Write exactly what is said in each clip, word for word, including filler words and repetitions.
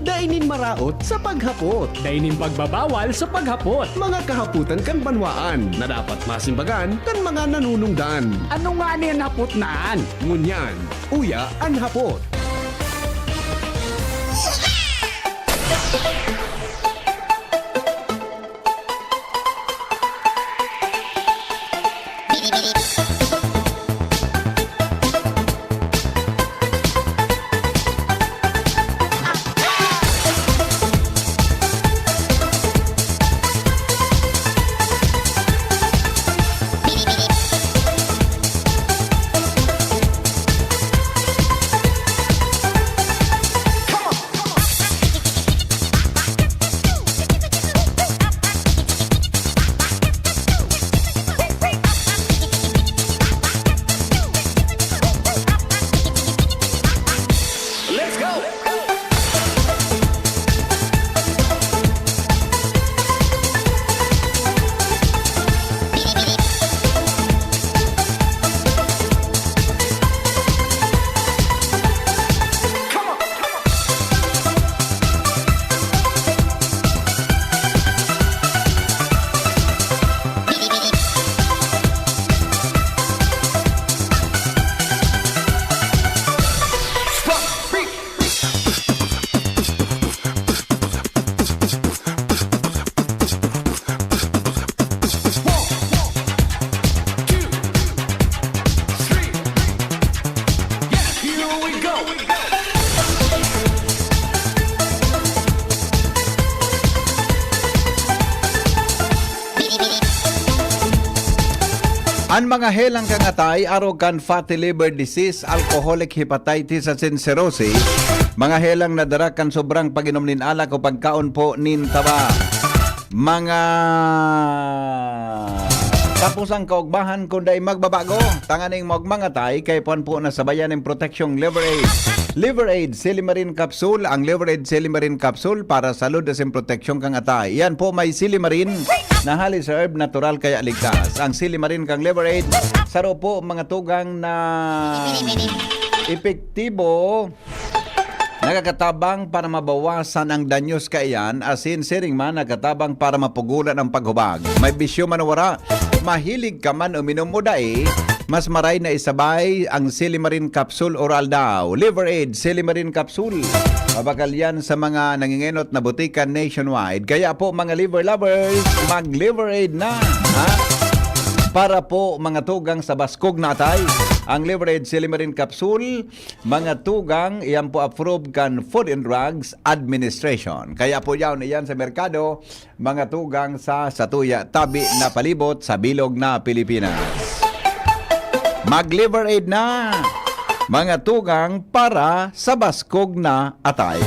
Dai nin maraot sa paghapot. Dai nin pagbabawal sa paghapot. Mga kahapotan kan banwaan na dapat masimbagan kan mga nanunungdan. Ano ngani an hapot na an? Ngunyan, uya an hapot. An mga helang kan atay, arog kan fatty liver disease, alcoholic hepatitis asin cirrhosis, mga helang na dara kan sobrang pag-inom nin alak o pagkaon po nin taba. Mga taposan kaugmahan kun dai magbabago, tanganing maogmang atay, kaipuhan po na sabayan nin proteksyong Liver Aid. Liver Aid Silimarin Capsule, ang Liver Aid Silimarin Capsule para sa salud asin proteksyon kan atay. Yan po, may silimarin na hali sa herb, natural kaya ligtas. Ang silimarin kan Liver Aid, saro po mga tugang na epektibo, nakakatabang para mabawasan ang danyos kaiyan, asin siring man, nakatabang para mapugulan ang paghubag. May bisyo man o wara, mahilig ka man uminom o dai, mas maray na isabay ang Silimarin Capsule Oral daw. Liver Aid Silimarin Capsule. Mabakal yan sa mga nangingenot na botika nationwide. Kaya po, mga liver lovers, mag-Liver Aid na, ha? Para po, mga tugang sa baskog na atay, ang Liver Aid Silimarin Capsule, mga tugang, iyan po approved kan Food and Drugs Administration. Kaya po, yaon iyan sa merkado, mga tugang sa satuya tabi na palibot sa bilog na Pilipinas. Mag-Liver Aid na, mga tugang, para sa baskog na atay.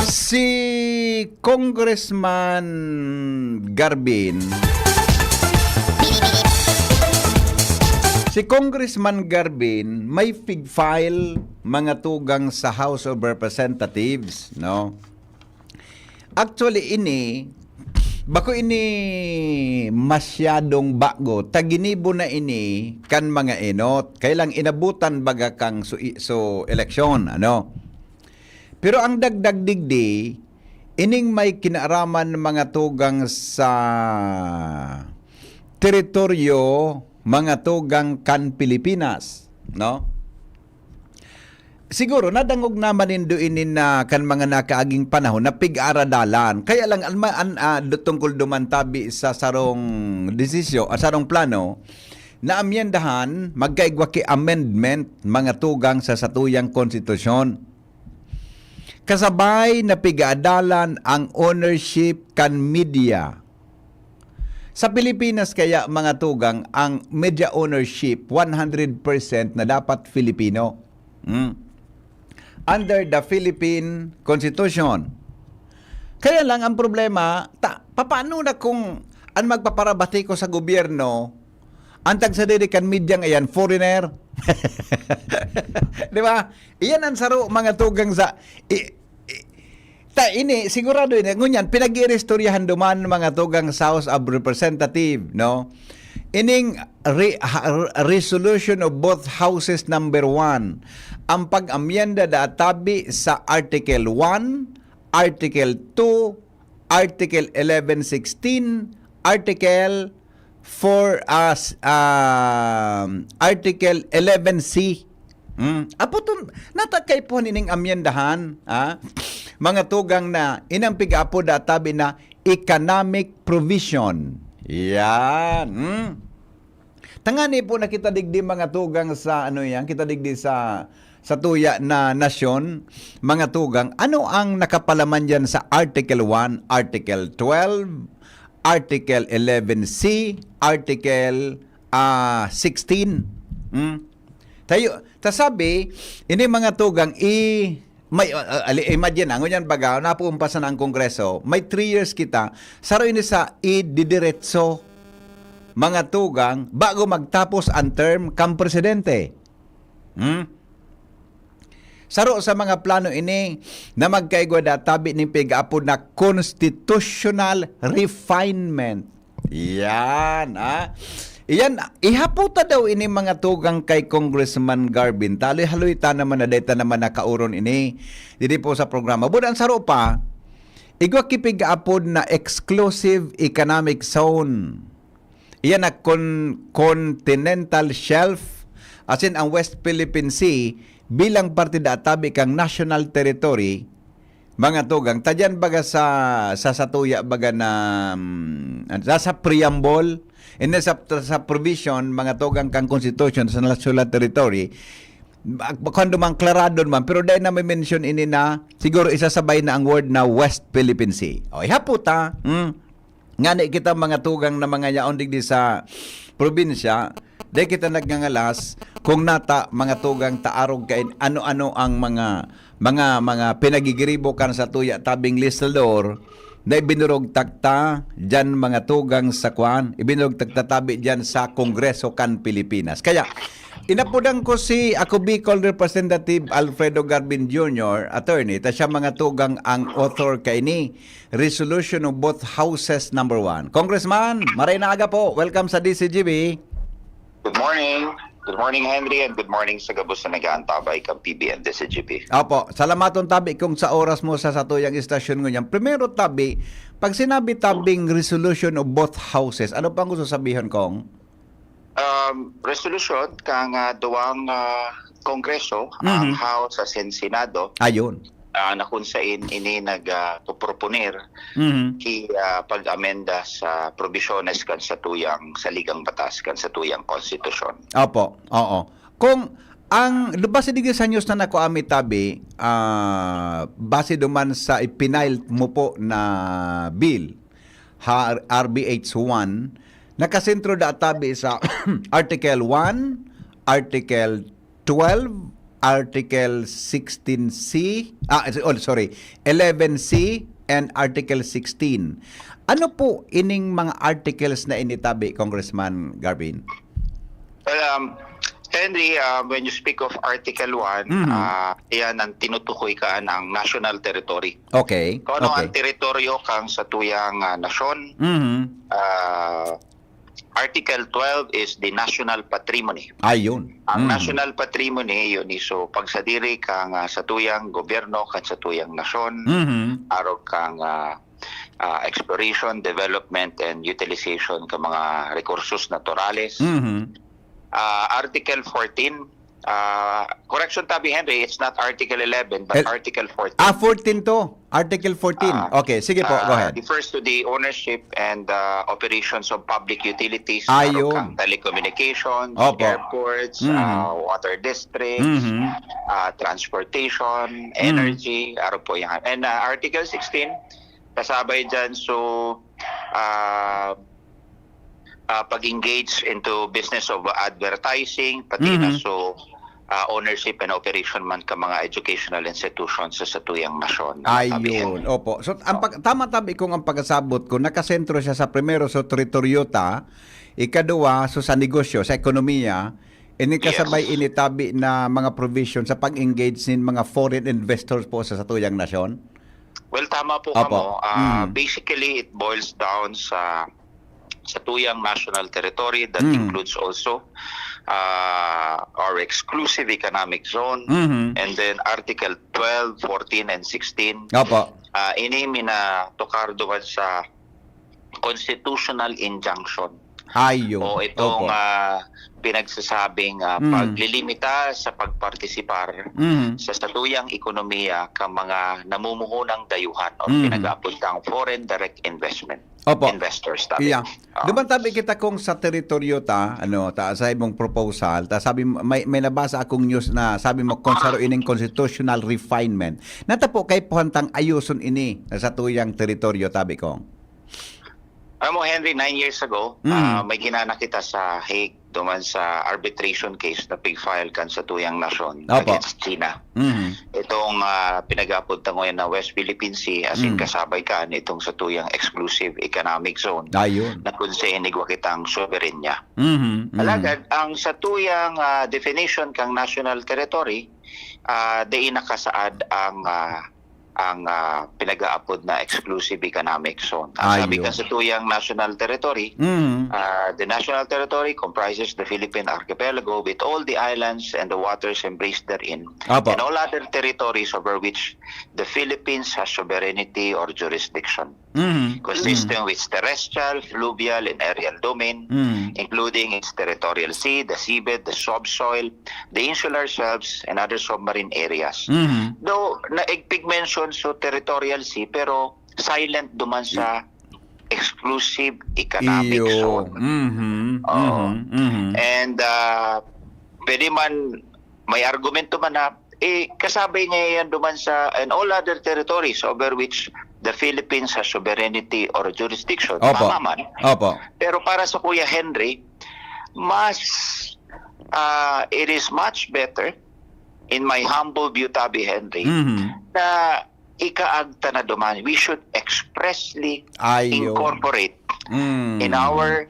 Si Congressman Garbin, si Congressman Garbin may fig file, mga tugang, sa House of Representatives, no? Actually, ini, bako ini masyadong bago. Ta ginibo na ini kan mga enot. Kaya lang inabutan baga kan su-, su-, eleksyon, ano? Pero ang dagdag digdi, ining may kinaaraman, mga tugang, sa teritoryo, mga tugang, kan Pilipinas, no? Siguro nadangog naman nindo ini na kan mga nakaaging panahon na pig-aradalan. Kaya lang, an, ma-, an, ah, do-, tungkol duman tabi sa sarong desisyon, ah, sarong plano na amyendahan, magkaigwa ki amendment, mga tugang, sa satuyang konstitusyon. Kasabay na pig-aadalan ang ownership kan media. Sa Pilipinas kaya, mga tugang, ang media ownership one hundred percent na dapat Filipino. Hmm. Under the Philippine Constitution. Kaya lang ang problema, ta, papaano na kung an magpaparabati ko sa gobyerno, an tagsadiri kan media ngayan, foreigner? Di ba? Iyan ang saro, mga tugang, sa, i-, i-, ta, ini, sigurado ini. Ngunyan, pinag-iiristoryahan duman, mga tugang, sa House of Representative, no? ining re-, ha-, resolution of both houses number one, ang pag-amyenda da tabi sa Article one, Article two, Article eleven sixteen, Article four, ah, s-, um, Article eleven C. Hmm. Apo ton, natakay po nining amyendahan, ah, mga tugang na inang pig-apo da tabi na economic provision. Yan. Hmm. Tangani po na kita digdi mga tugang sa ano yan, kita digdi sa, sa tuya na nasyon, mga tugang. Ano ang nakapalaman diyan sa Article one, Article twelve, Article eleven C, Article, ah, sixteen? Hmm? Tayo, ta sabi, ini mga tugang, i-, may, ah, ah, ali-, imagine, ang ngunyan baga, napuumpas na ang Kongreso, may three years kita, saro ini sa ididiretso, mga tugang, bago magtapos ang term kang presidente. Hmm? Saro sa mga plano ini na magkaigwa da tabi ning pig-aapod na constitutional refinement. Yan, ah. Iyan, ihaputa daw ini mga tugang kay Congressman Garvin. Taloy-haloy ta naman na deta naman nakauron ini. Didi po sa programa. Buda ang saro pa, igwa ki pig-aapod na exclusive economic zone. Iyan na con-, continental shelf, asin ang West Philippine Sea bilang parte da tabi kang national territory, mga tugang. Tadyan baga sa, sa satuya baga na, mm, sa, sa preamble, and then sa, sa provision, mga tugang kang constitution sa national territory, kung dumang klarado naman, pero dahil na may mention ini na, siguro isasabay na ang word na West Philippine Sea. O, ihaputa, hmm? Ngani kita mga tugang na mga yaon digdi sa probinsya, di kita nagngangalas kung nata mga tugang ta arog kain ano-ano ang mga, mga, mga pinagigiribo kan sa tuya tabing legislador na ibinurog takta diyan mga tugang sa kwan, ibinurog takta tabi diyan sa Kongreso kan Pilipinas. Kaya, inapodan ko si ako Bicol Representative Alfredo Garbin Junior, attorney, ta siya mga tugang ang author kaini. Resolution of both houses number one. Congressman, maray na aga po. Welcome sa D C G B. Good morning. Good morning, Henry, and good morning sa gabos na nag-aantabay kang P B N D C G B. Opo, salamaton tabi kung sa oras mo sa satuyang istasyon ngunyan. Primero tabi, pag sinabi tabing resolution of both houses, ano pang gusto sabihin kong? Um, resolution kang, ah, duwang, ah, kongreso, ang Mhm. House asin Senado, Ayun. ah, na kung sain ini nag, ah, poproponer Mhm. ki, ah, pag-amenda sa probisyones kan satuyang saligang batas, kan satuyang konstitusyon. Opo, oo. Kung ang base digdi sa news na nakuha mi tabi, ah, base duman sa ipinail mo po na bill, ha, R B H one, nakasentro da tabi sa Article one, Article twelve, Article sixteen C, ah, oh, sorry, eleven C and Article sixteen. Ano po ining mga articles na initabi, Congressman Garvin? Well, um, Henry, uh, when you speak of Article one, Mhm. ah, iyan ang tinutukoy kaan ang national territory. Okay, Kung ano okay. ang teritoryo kang satuyang, ah, nasyon, Mhm. ah, Article twelve is the national patrimony. Ayun. Ang Mm. national patrimony, yun iso pagsadiri kang, ah, satuyang gobyerno, kan satuyang nasyon, Mhm. arog kang, ah, ah, exploration, development, and utilization ka mga recursos naturales. Mhm. Ah, Article fourteen, ah, correction tabi, Henry, it's not Article eleven, but El- Article fourteen. Ah, fourteen to. Article fourteen. Ah, Okay, sige po, go ah, ahead. refers to the ownership and, ah, operations of public utilities, Ayun. arog kang telecommunications, Opo. airports, Mhm. ah, water districts, Mhm. ah, transportation, Mhm. energy, arog po yan. And, ah, Article sixteen, kasabay dyan, so, ah, ah, pag-engage into business of advertising, pati na Mhm. so, ah, ownership and operation man ka mga educational institutions sa satuyang nasyon na matabihan. Ayun, opo. So, ang pag-, tama tabi kung ang pagkasabot ko, nakasentro siya sa primero, so teritoryo ta, ikaduwa, so sa negosyo, sa ekonomiya, ini Yes. kasabay initabi na mga provision sa pag-engage nin mga foreign investors po sa satuyang nasyon? Well, tama po Opo. kamo. Ah, Mm. basically, it boils down sa satuyang national territory, that Mm. includes also uh, our exclusive economic zone, Mhm. and then Article twelve, fourteen, and sixteen. Opo. Ah, ini minatukar duman sa constitutional injunction Ayo. o itong Opo. ah, pinagsasabing ah, Mm. paglilimita sa pagpartisipar Mhm. sa satuyang ekonomiya kan mga namumuhunang dayuhan o Mhm. pinag-aapod kang foreign direct investment Opo. investors tabi. Iya. Ah. Duman tabi kita kung sa teritoryo ta, ano, ta sa imong proposal, ta sabi mo, may, may nabasa akong news na sabi mo kung saro ining constitutional refinement. Nata po kay puhantang ayuson ini na sa tuyang teritoryo, tabi kong. Alam mo, Henry, nine years ago, Mm. ah, may ginana kita sa Hague duman sa arbitration case na pig-file kan sa tuyang nasyon Opo. against China. Mhm. Itong ah, pinag-aapod ta ngayon na West Philippine Sea, as in Mm. kasabay kan itong sa tuyang exclusive economic zone Ayun. na kung saan igwa kitang sovereign niya. Mhm. Mhm. Alagad, ang sa tuyang ah, definition kang national territory, ah, di nakasaad ang ah, ang ah, pinag-aapod na exclusive economic zone. Ang sabi Ayun. kan sa tuyang national territory, Mhm. uh, the national territory comprises the Philippine archipelago with all the islands and the waters embraced therein, Apo. and all other territories over which the Philippines has sovereignty or jurisdiction, Mhm. consisting with terrestrial, fluvial, and aerial domain, Mhm. including its territorial sea, the seabed, the subsoil, the insular shelves, and other submarine areas. Mhm. Though naigpig mention sa territorial sea, pero silent duman sa exclusive economic Iyo. zone. Mhm. Oo. Mhm. Mhm. And uh, pwede man, may argumento man na, eh, kasabay niya yan duman sa, and all other territories over which the Philippines has sovereignty or jurisdiction. Opo. Tama man. Opo. Pero para sa Kuya Henry, mas, ah, it is much better, in my humble view, Tabi Henry, Mhm. na ikaagta na duman. We should expressly Ayo. incorporate Mm. in our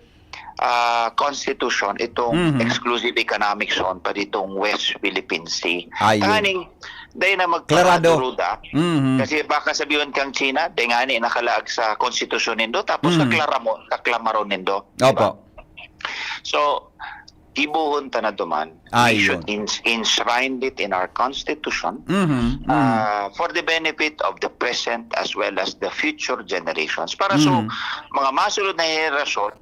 ah, constitution itong Mhm. exclusive economic zone pa ditong West Philippine Sea. Ayo. Kaning, dahil na Klarado. magparaduruda, Mhm. kasi baka sabihin kang China, di nga ni nakalaag sa konstitusyon nindo, tapos Mhm. kaklaro mo, kaklamaron nindo. Di ba? Opo. So, ibuhon ta na duman. Ayun. We should ins- enshrine it in our constitution Mhm. Mhm. ah, for the benefit of the present as well as the future generations. Para so, Mhm. mga masunod na henerasyon,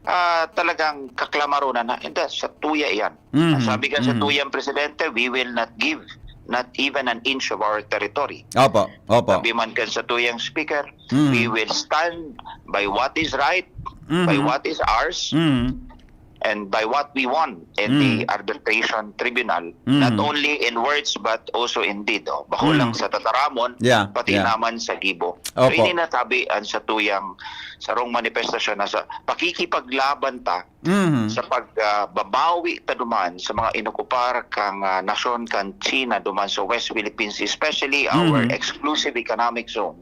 ah, talagang kaklamaron na, na, "Hindi, sa tuya yan." Mhm. Sabi kan sa Mhm. tuyang presidente, "We will not give not even an inch of our territory." Opo. Opo. Sabi man kan sa tuyang speaker, Mhm. "We will stand by what is right, Mhm. by what is ours, Mhm. and by what we won in the Mm. arbitration tribunal, Mm. not only in words but also in deed." Oh. Bako Mm. lang sa tataramon, Yeah, pati yeah. naman sa gibo. Opo. So, ini na tabi an sa tuyang sarong manifestasyon na sa pakikipaglaban ta Mhm. sa pagbabawi ta duman sa mga inokupar kang ah, nasyon kan China duman sa West Philippines, especially our Mhm. exclusive economic zone.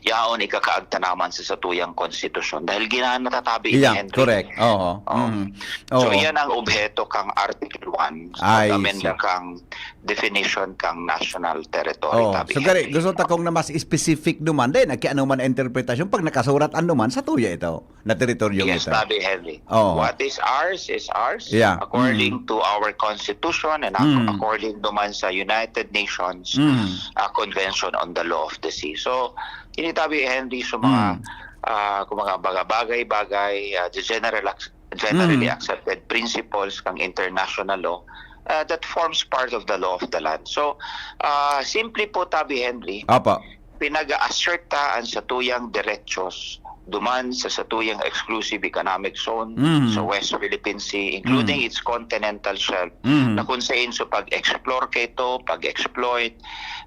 Yaon ikakaagta naman sa satuyang konstitusyon dahil ginanatatabi ni Yeah, Henry. Correct. Oo. Oo. Mhm. So, Oo. Yan ang obheto kang Article one I sa amenda see. Kang definition kang national territory. Oh, Tabi so gari, Henry. Gusto ta kung na mas specific duman, then, aki ano man ang interpretasyon, pag nakasurat ano man, sa tuya ito, na teritoryo Yes, ito. Tabi Henry. Oh. What is ours is ours Yeah. according Mm. to our constitution and ac- Mm. according naman sa United Nations Mm. uh, Convention on the Law of the Sea. So, ini Tabi Henry sa mga Mm. uh, kung mga baga- bagay-bagay, uh, the general ac- generally Mm. accepted principles kang international law uh, that forms part of the law of the land. So, uh, simply po, Tabi Henry, Apa. pinag-a-assert ta an satuyang derechos duman sa satuyang exclusive economic zone Mm. sa West Philippine Sea, including Mm. its continental shelf, Mm. na kung saan sa pag-explore kaito, pag-exploit,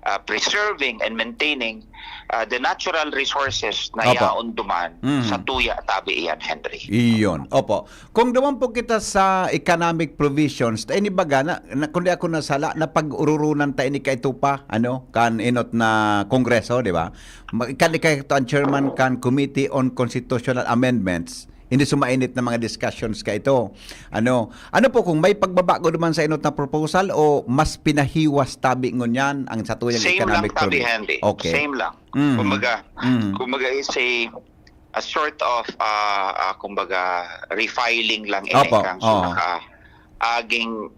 uh, preserving and maintaining uh, the natural resources na Apa. yaon duman Mm. sa tuya tabi iyan, Henry. Iyon. Opo. Kung duman po kita sa economic provisions, ta ini baga na, na kundi ako nasala na pag-ururunan ta ini kaito pa, ano, kan inot na kongreso, di ba? Ma- Kan ikaito ang chairman kan Committee on Constitutional Amendments, hindi sumainit na mga discussions kaito. Ano, ano po kung may pagbabago naman sa inot na proposal o mas pinahiwas tabi ngunyan ang sa tuyang Same economic lang tabi, provision? Henry. Okay. Same lang. Mm. Kumbaga, Mm. kumbaga is a a sort of, ah, ah, kumbaga, refiling lang ini Opo, kang oo. Aging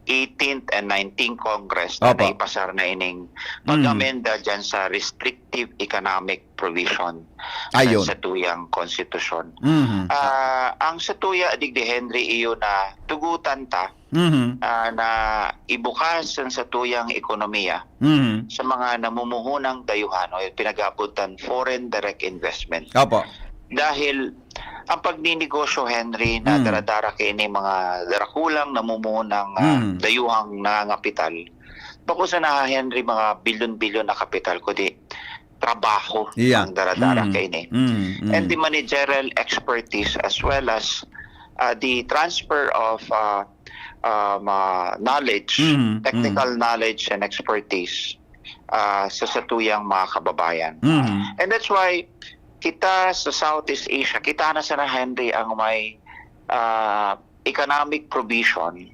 eighteenth and nineteenth Congress na Opo. Naipasar na ining Mm. pag-amenda dyan sa restrictive economic provision Ayun. Sa tuyang konstitusyon. Mhm. Ah, ang sa tuya, digdi Henry, iyo na tugutan ta Mhm. Ah, na ibukas ang satuyang ekonomiya Mhm. sa mga namumuhunang dayuhan o pinag-aabotan foreign direct investment. Opo. Dahil ang pagninegosyo, Henry, na Mm. daradara kaini mga darakulang namumuhunang, ah, Mm. dayuhang nangangapital, bako sana, Henry, mga bilyon-bilyon na kapital, kundi trabaho Yeah. ang daradara Mm. kaini. Mm, mm. And the managerial expertise as well as, ah, the transfer of, ah, um, ah, knowledge, Mm, technical mm. knowledge and expertise, ah, sa satuyang mga kababayan. Mm. And that's why kita sa Southeast Asia, kita na sana, Henry, ang may, ah, economic provision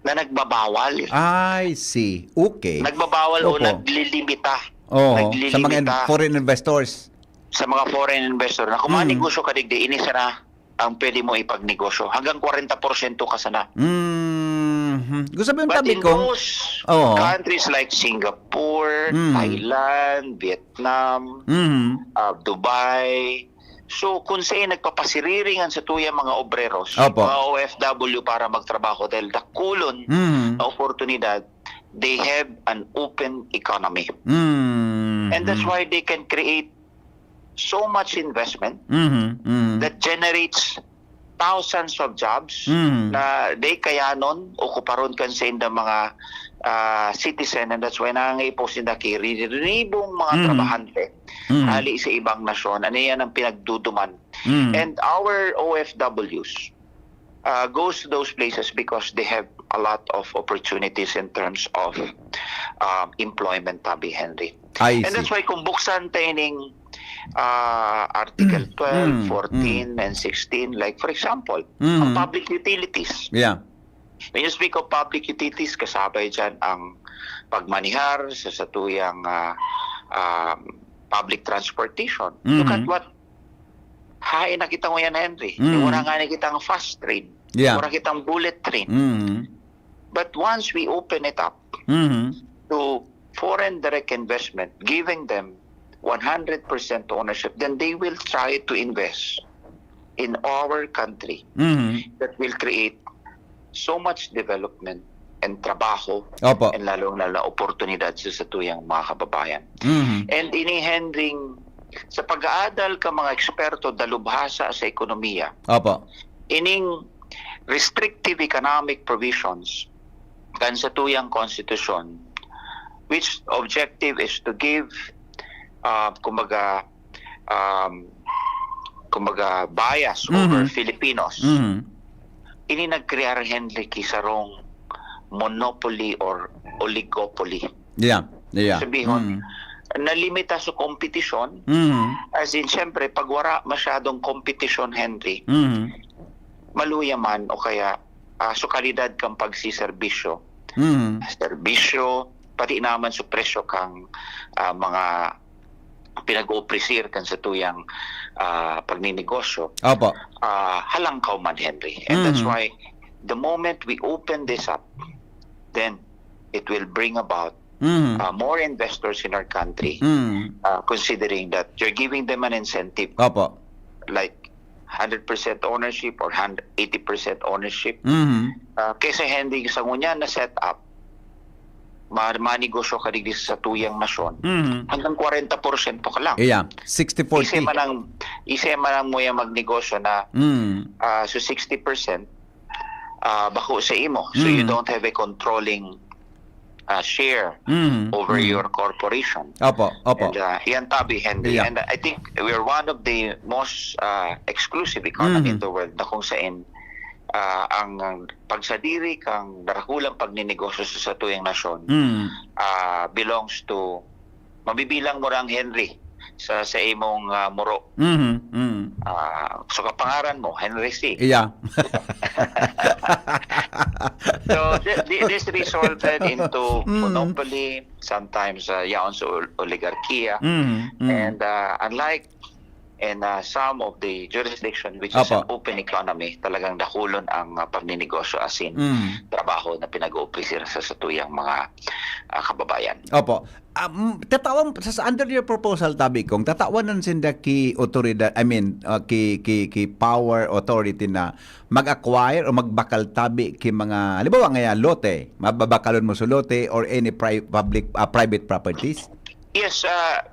na nagbabawal. I see. Okay. Nagbabawal o Opo. Naglilimita. Oo, sa mga in-, Naglilimita. Foreign investors. Sa mga foreign investor na kung Mm. manegosyo ka digdi, ini sana ang pwede mo ipagnegosyo. Hanggang kwarenta porsyento ka sana. Mhm. Gusto mo yung But tabi in kong those Oo. countries like Singapore, Mm. Thailand, Vietnam, Mhm. ah, Dubai, so kung saan nagpapasiriring ang satuyang mga obreros, Opo. mga O F W para magtrabaho dahil dakulon Mhm. na oportunidad, they have an open economy. Mhm. And that's why they can create so much investment Mhm. Mhm. that generates thousands of jobs Mhm. na di kayanon, okuparon kan saindang mga, ah, citizen, and that's why nangangaipo sinda ki ri-, ribong mga Mhm. trabahante Mhm. hali sa ibang nasyon. Ano yan ang pinagduduman? Mhm. And our O F Ws, uh, goes to those places because they have a lot of opportunities in terms of, um, employment, tabi, Henry. I And see. That's why kung buksan ta ining, ah, Article Mm. twelve, Mm. fourteen, Mm. and sixteen, like, for example, Mm. ang public utilities. Yeah. When you speak of public utilities, kasabay dyan ang pagmanihar sa satuyang, ah, um, public transportation. Look at Mhm. what hain na kita ngayon, Henry. Mm. Wala nga na kitang fast train. Yeah. Wala kitang bullet train. Mm. But once we open it up Mhm. to foreign direct investment, giving them one hundred percent ownership, then they will try to invest in our country Mhm. that will create so much development and trabaho Opo. and lalong-lalo na oportunidad sa satuyang mga kababayan. Mhm. And ini, Henry, sa pag-aadal ka mga eksperto dalubhasa sa ekonomiya, Opo. ining restrictive economic provisions kan satuyang konstitusyon, which objective is to give, ah, kumbaga, um, kumbaga, bias over Mhm. Filipinos. Mhm. Ini nagkrear, Henry, ki sarong monopoly or oligopoly. Yeah, yeah. Sabihon, Mm. nalimita sa kompetisyon. Mm. As in, syempre, pag wala masyadong kompetisyon, Henry, Mm. maluya man o kaya, ah, sa kalidad kang pagsiserbisyo. Mm. Serbisyo, pati naman sa presyo kang, ah, mga pinag-opresir kan satuyang, ah, pagninegosyo, Opo. ah, halangkaw man, Henry. And that's Mm. why the moment we open this up, then it will bring about, Mm. ah, more investors in our country, Mm. ah, considering that you're giving them an incentive, Opo. like, hundred percent ownership or hundred, eighty percent ownership. Mm. Ah, kaysa, Henry, sa ngunyan na setup, ma-, manegosyo ka digdi sa tuyang nasyon, Mhm. hanggang kwarenta porsyento ka lang. Yeah, sixty forty. Ise man ang, ise man ang muya magnegosyo na, Mm. ah, so sixty percent, ah, bako sa imo. So you Mm. don't have a controlling, ah, share Mm, over mm. your corporation. Opo, opo. And, ah, yan tabi, Henry. Yeah. And I think we're one of the most, ah, exclusive economy Mhm. in the world na kung saan, ah, ang pagsadiri kang darakulang pagninegosyo sa satuyang nasyon, Mm. ah, belongs to, mabibilang mo rang Henry sa, sa imong, ah, muro. Mhm, mm. Ah, so kapangaran mo, Henry C. Yeah. So, thi-, thi-, this resulted into Mm. monopoly, sometimes, ah, yaon sa ol-, oligarkiya. Mm, mm. And, ah, unlike and, ah, some of the jurisdiction which is an Opo. open economy, talagang dakulon ang, ah, pagninegosyo asin Mm. trabaho na pinag-opisir sa satuyang mga, ah, kababayan. Opo. Um, tatawan, sa, sa under your proposal, tabi kong, tatawan sinda ki otoridad, I mean, uh, ki, ki, ki power authority na mag-acquire o magbakal tabi ki mga, halimbawa nga yan, lote, mababakalon mo sa lote or any pri- public, ah, private properties? Yes, uh,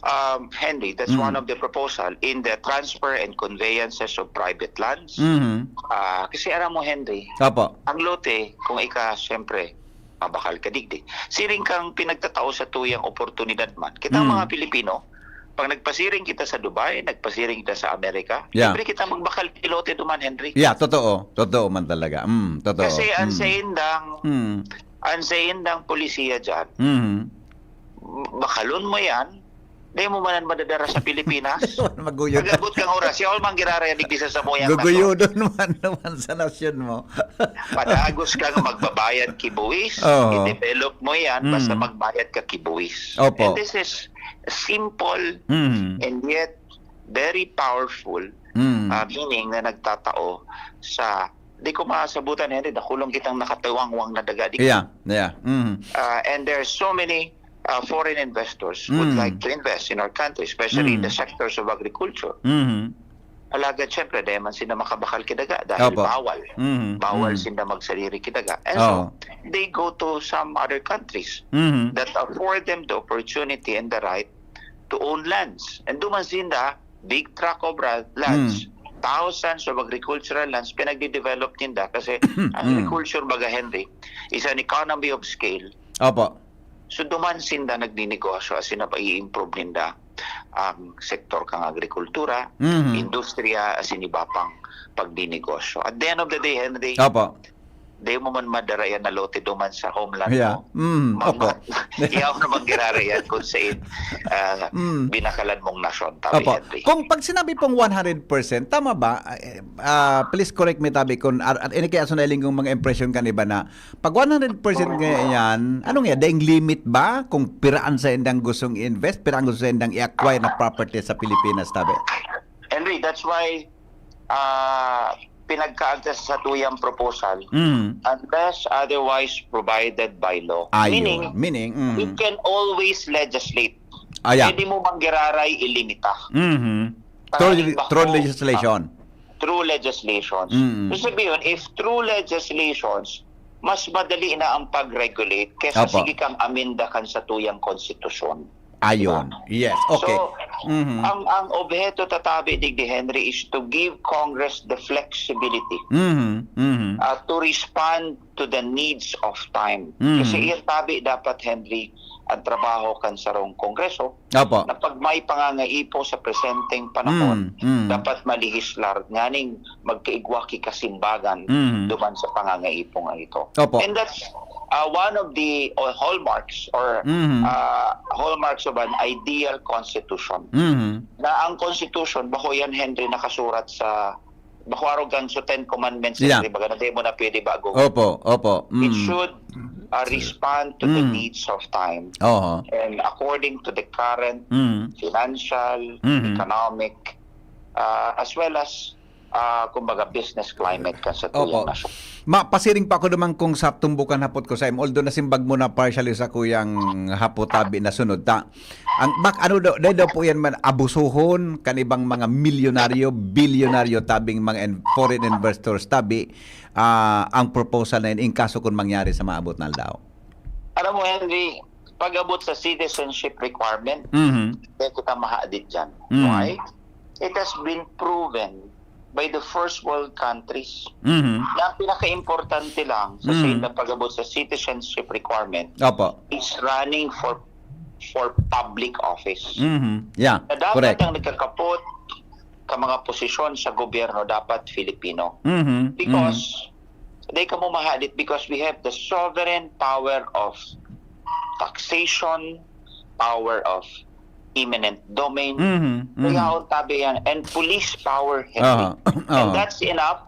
um, Henry, that's Mm. one of the proposal in the transfer and conveyances of private lands. Mhm. Ah, kasi alam mo, Henry, Opo. ang lote, kung ika, siyempre, mabakal ka digdi. Siring kang pinagtatao sa tuyang oportunidad man. Kita Mm. mga Pilipino, pag nagpasiring kita sa Dubai, nagpasiring kita sa Amerika, Yeah. libre kita magbakal ki lote duman, Henry. Yeah, totoo. Totoo man talaga. Mm, totoo. Kasi ang Mm. sa indang, Mm. ang sa indang polisiya dyan, Mhm. bakalon mo yan, di mo man madadara sa Pilipinas. Maguyod. Pag-abot kang oras, yaon mang girarayan digdi sa samuyang nato. Guguyodon man naman sa nasyon mo. Padagos kang magbabayad ki buwis, Oo. i-develop mo yan, basta Mm. magbayad ka ki buwis. Opo. And this is simple Mm. and yet very powerful, Mm. ah, meaning na nagtatao sa, di ko masabutan, Henry, dakulon kitang nakatiwangwang na daga. Di, Yeah, yeah. Mm. ah, and there are so many, ah, foreign investors would Mm. like to invest in our country, especially in Mm. the sectors of agriculture. Mhm. Alagad, syempre, di man sila makabakal ki daga dahil Opo. bawal. Mhm. Bawal Mhm. sila magsarili ki daga. And Oo. so, they go to some other countries Mhm. that afford them the opportunity and the right to own lands. And duman sinda, big tract of ra- lands, Mm. thousands of agricultural lands, pinagde-develop ninda kasi ang Mm. agriculture, baga, Henry, is an economy of scale. Opo. So, duman sinda nagninegosyo, as in, i-improve ninda ang sektor kang agrikultura, Mhm. industriya, as in, iba pang pagninegosyo. At the end of the day, Henry, Opo. di mo man madara yan na lote duman sa homeland Yeah. mo. Mm, Mama, opo. yaw naman girara yan kung saan, ah, Mm. binakalan mong nasyon, tabi, Opo. Henry. Kung pag sinabi pong one hundred percent, tama ba? Ah, eh, ah, please correct me, tabi, kung ar- ar- ini kaya sa nailing kong mga impresyon kan iba na pag one hundred percent nga yan, ano nga, daing limit ba kung piraan sa indang gustong i-invest, piraan gusto sa indang i-acquire na property sa Pilipinas, tabi? Henry, that's why, ah, pinagkaagta sa tuyang proposal, Mm. unless otherwise provided by law. Ayun. Meaning, Meaning, mm. you can always legislate. Ah, yeah. Pwede mo manggiraray ilimita. Mhm. Ah, Through, iba through ko. legislation. Through legislations. Mm. So, sabihin, if through legislations, mas madali na ang pag-regulate kaysa Opo. sige kang aminda kan sa tuyang konstitusyon. Ayun. Yes. Okay. So, Mhm. ang ang obheto tatabi digdi, Henry, is to give Congress the flexibility Mhm. Mhm. uh, to respond to the needs of time. Mm. Kasi yung tabi dapat, Henry, ang trabaho kan sarong kongreso Opo. na pag may pangangaipo sa presenteng panahon, Mm, mm. dapat malihislar nganing magkaigwa ki kasimbagan Mm. duman sa pangangaipo nga ito. Opo. And that's uh, one of the uh, hallmarks or Mhm. uh, hallmarks of an ideal constitution. Mhm. Na ang constitution, bako yan, Henry, nakasurat sa bako arog kan sa Ten Commandments, Yeah. Henry, baga na di mo na pwede bago. Opo, opo. It Mm. should uh, respond to the Mm. needs of time Oho. and according to the current Mm. financial, Mhm. economic, uh, as well as, uh, kumbaga, business climate kan sa Opo. tuyang nasyon. Ma, pasiring pa ako naman kung sa tumbukan hapot ko sa imo, although nasimbag mo na partially sa kuyang hapot tabi na sunod ta. Ang bak ano daw, dahil daw po yan man abusuhon kan ibang mga milyonaryo, bilyonaryo tabing mga in, foreign investors tabi, ah, ang proposal na yun in kaso kung mangyari sa maabot na aldaw. Alam mo, Henry, pag-abot sa citizenship requirement, Mhm. kaya kita mahadit dyan. Mm. Why? It has been proven by the first world countries Mhm. na ang pinaka-importante lang sa Mm. sila pag-abot sa citizenship requirement Opo. is running for for public office. Mhm. Yeah, Na dapat correct. ang nagkakapot ka mga posisyon sa gobyerno dapat Filipino. Mhm. Because they kamo mahadit because we have the sovereign power of taxation, power of eminent domain. Mhm. Mhm. Kaya ang tabi yan, and police power, Henry. Aha. And Aha. That's enough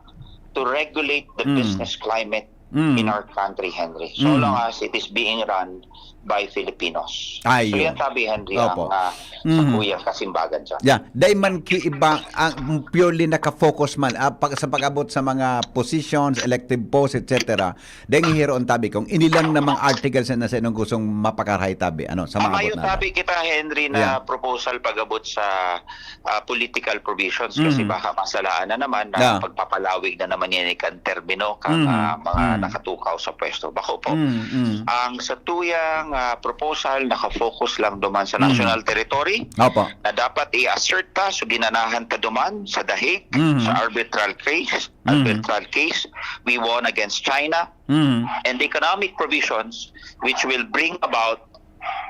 to regulate the Mm. business climate Mm. in our country, Henry. So Mm. long as it is being run by Filipinos. Ay, So yun. yan tabi, Henry, Opo. ang uh, Mhm. sakuyang kasimbagan dyan. Yeah, dai man ki iba, ang purely naka-focus man ah, pag, sa pag-abot sa mga positions, elective posts, et cetera. Dai hihiroon tabi kung inilang namang articles na sa inong gustong mapakarahay tabi. Ano, sa mga Mayo abot na tabi kita, Henry, na Yeah. proposal pag-abot sa ah, political provisions kasi Mhm. baka masalaan na naman na Yeah. pagpapalawig na naman yan kan termino kan Mhm. ah, mga Mhm. nakatukaw sa pwesto. Bako po. Mm, mm. Ang satuyang ah, proposal nakafocus lang duman sa Mhm. national territory Opo. na dapat i-assert ta, so ginanahan ta duman sa The Hague, Mhm. sa arbitral case, Mhm. arbitral case we won against China, Mm. and the economic provisions which will bring about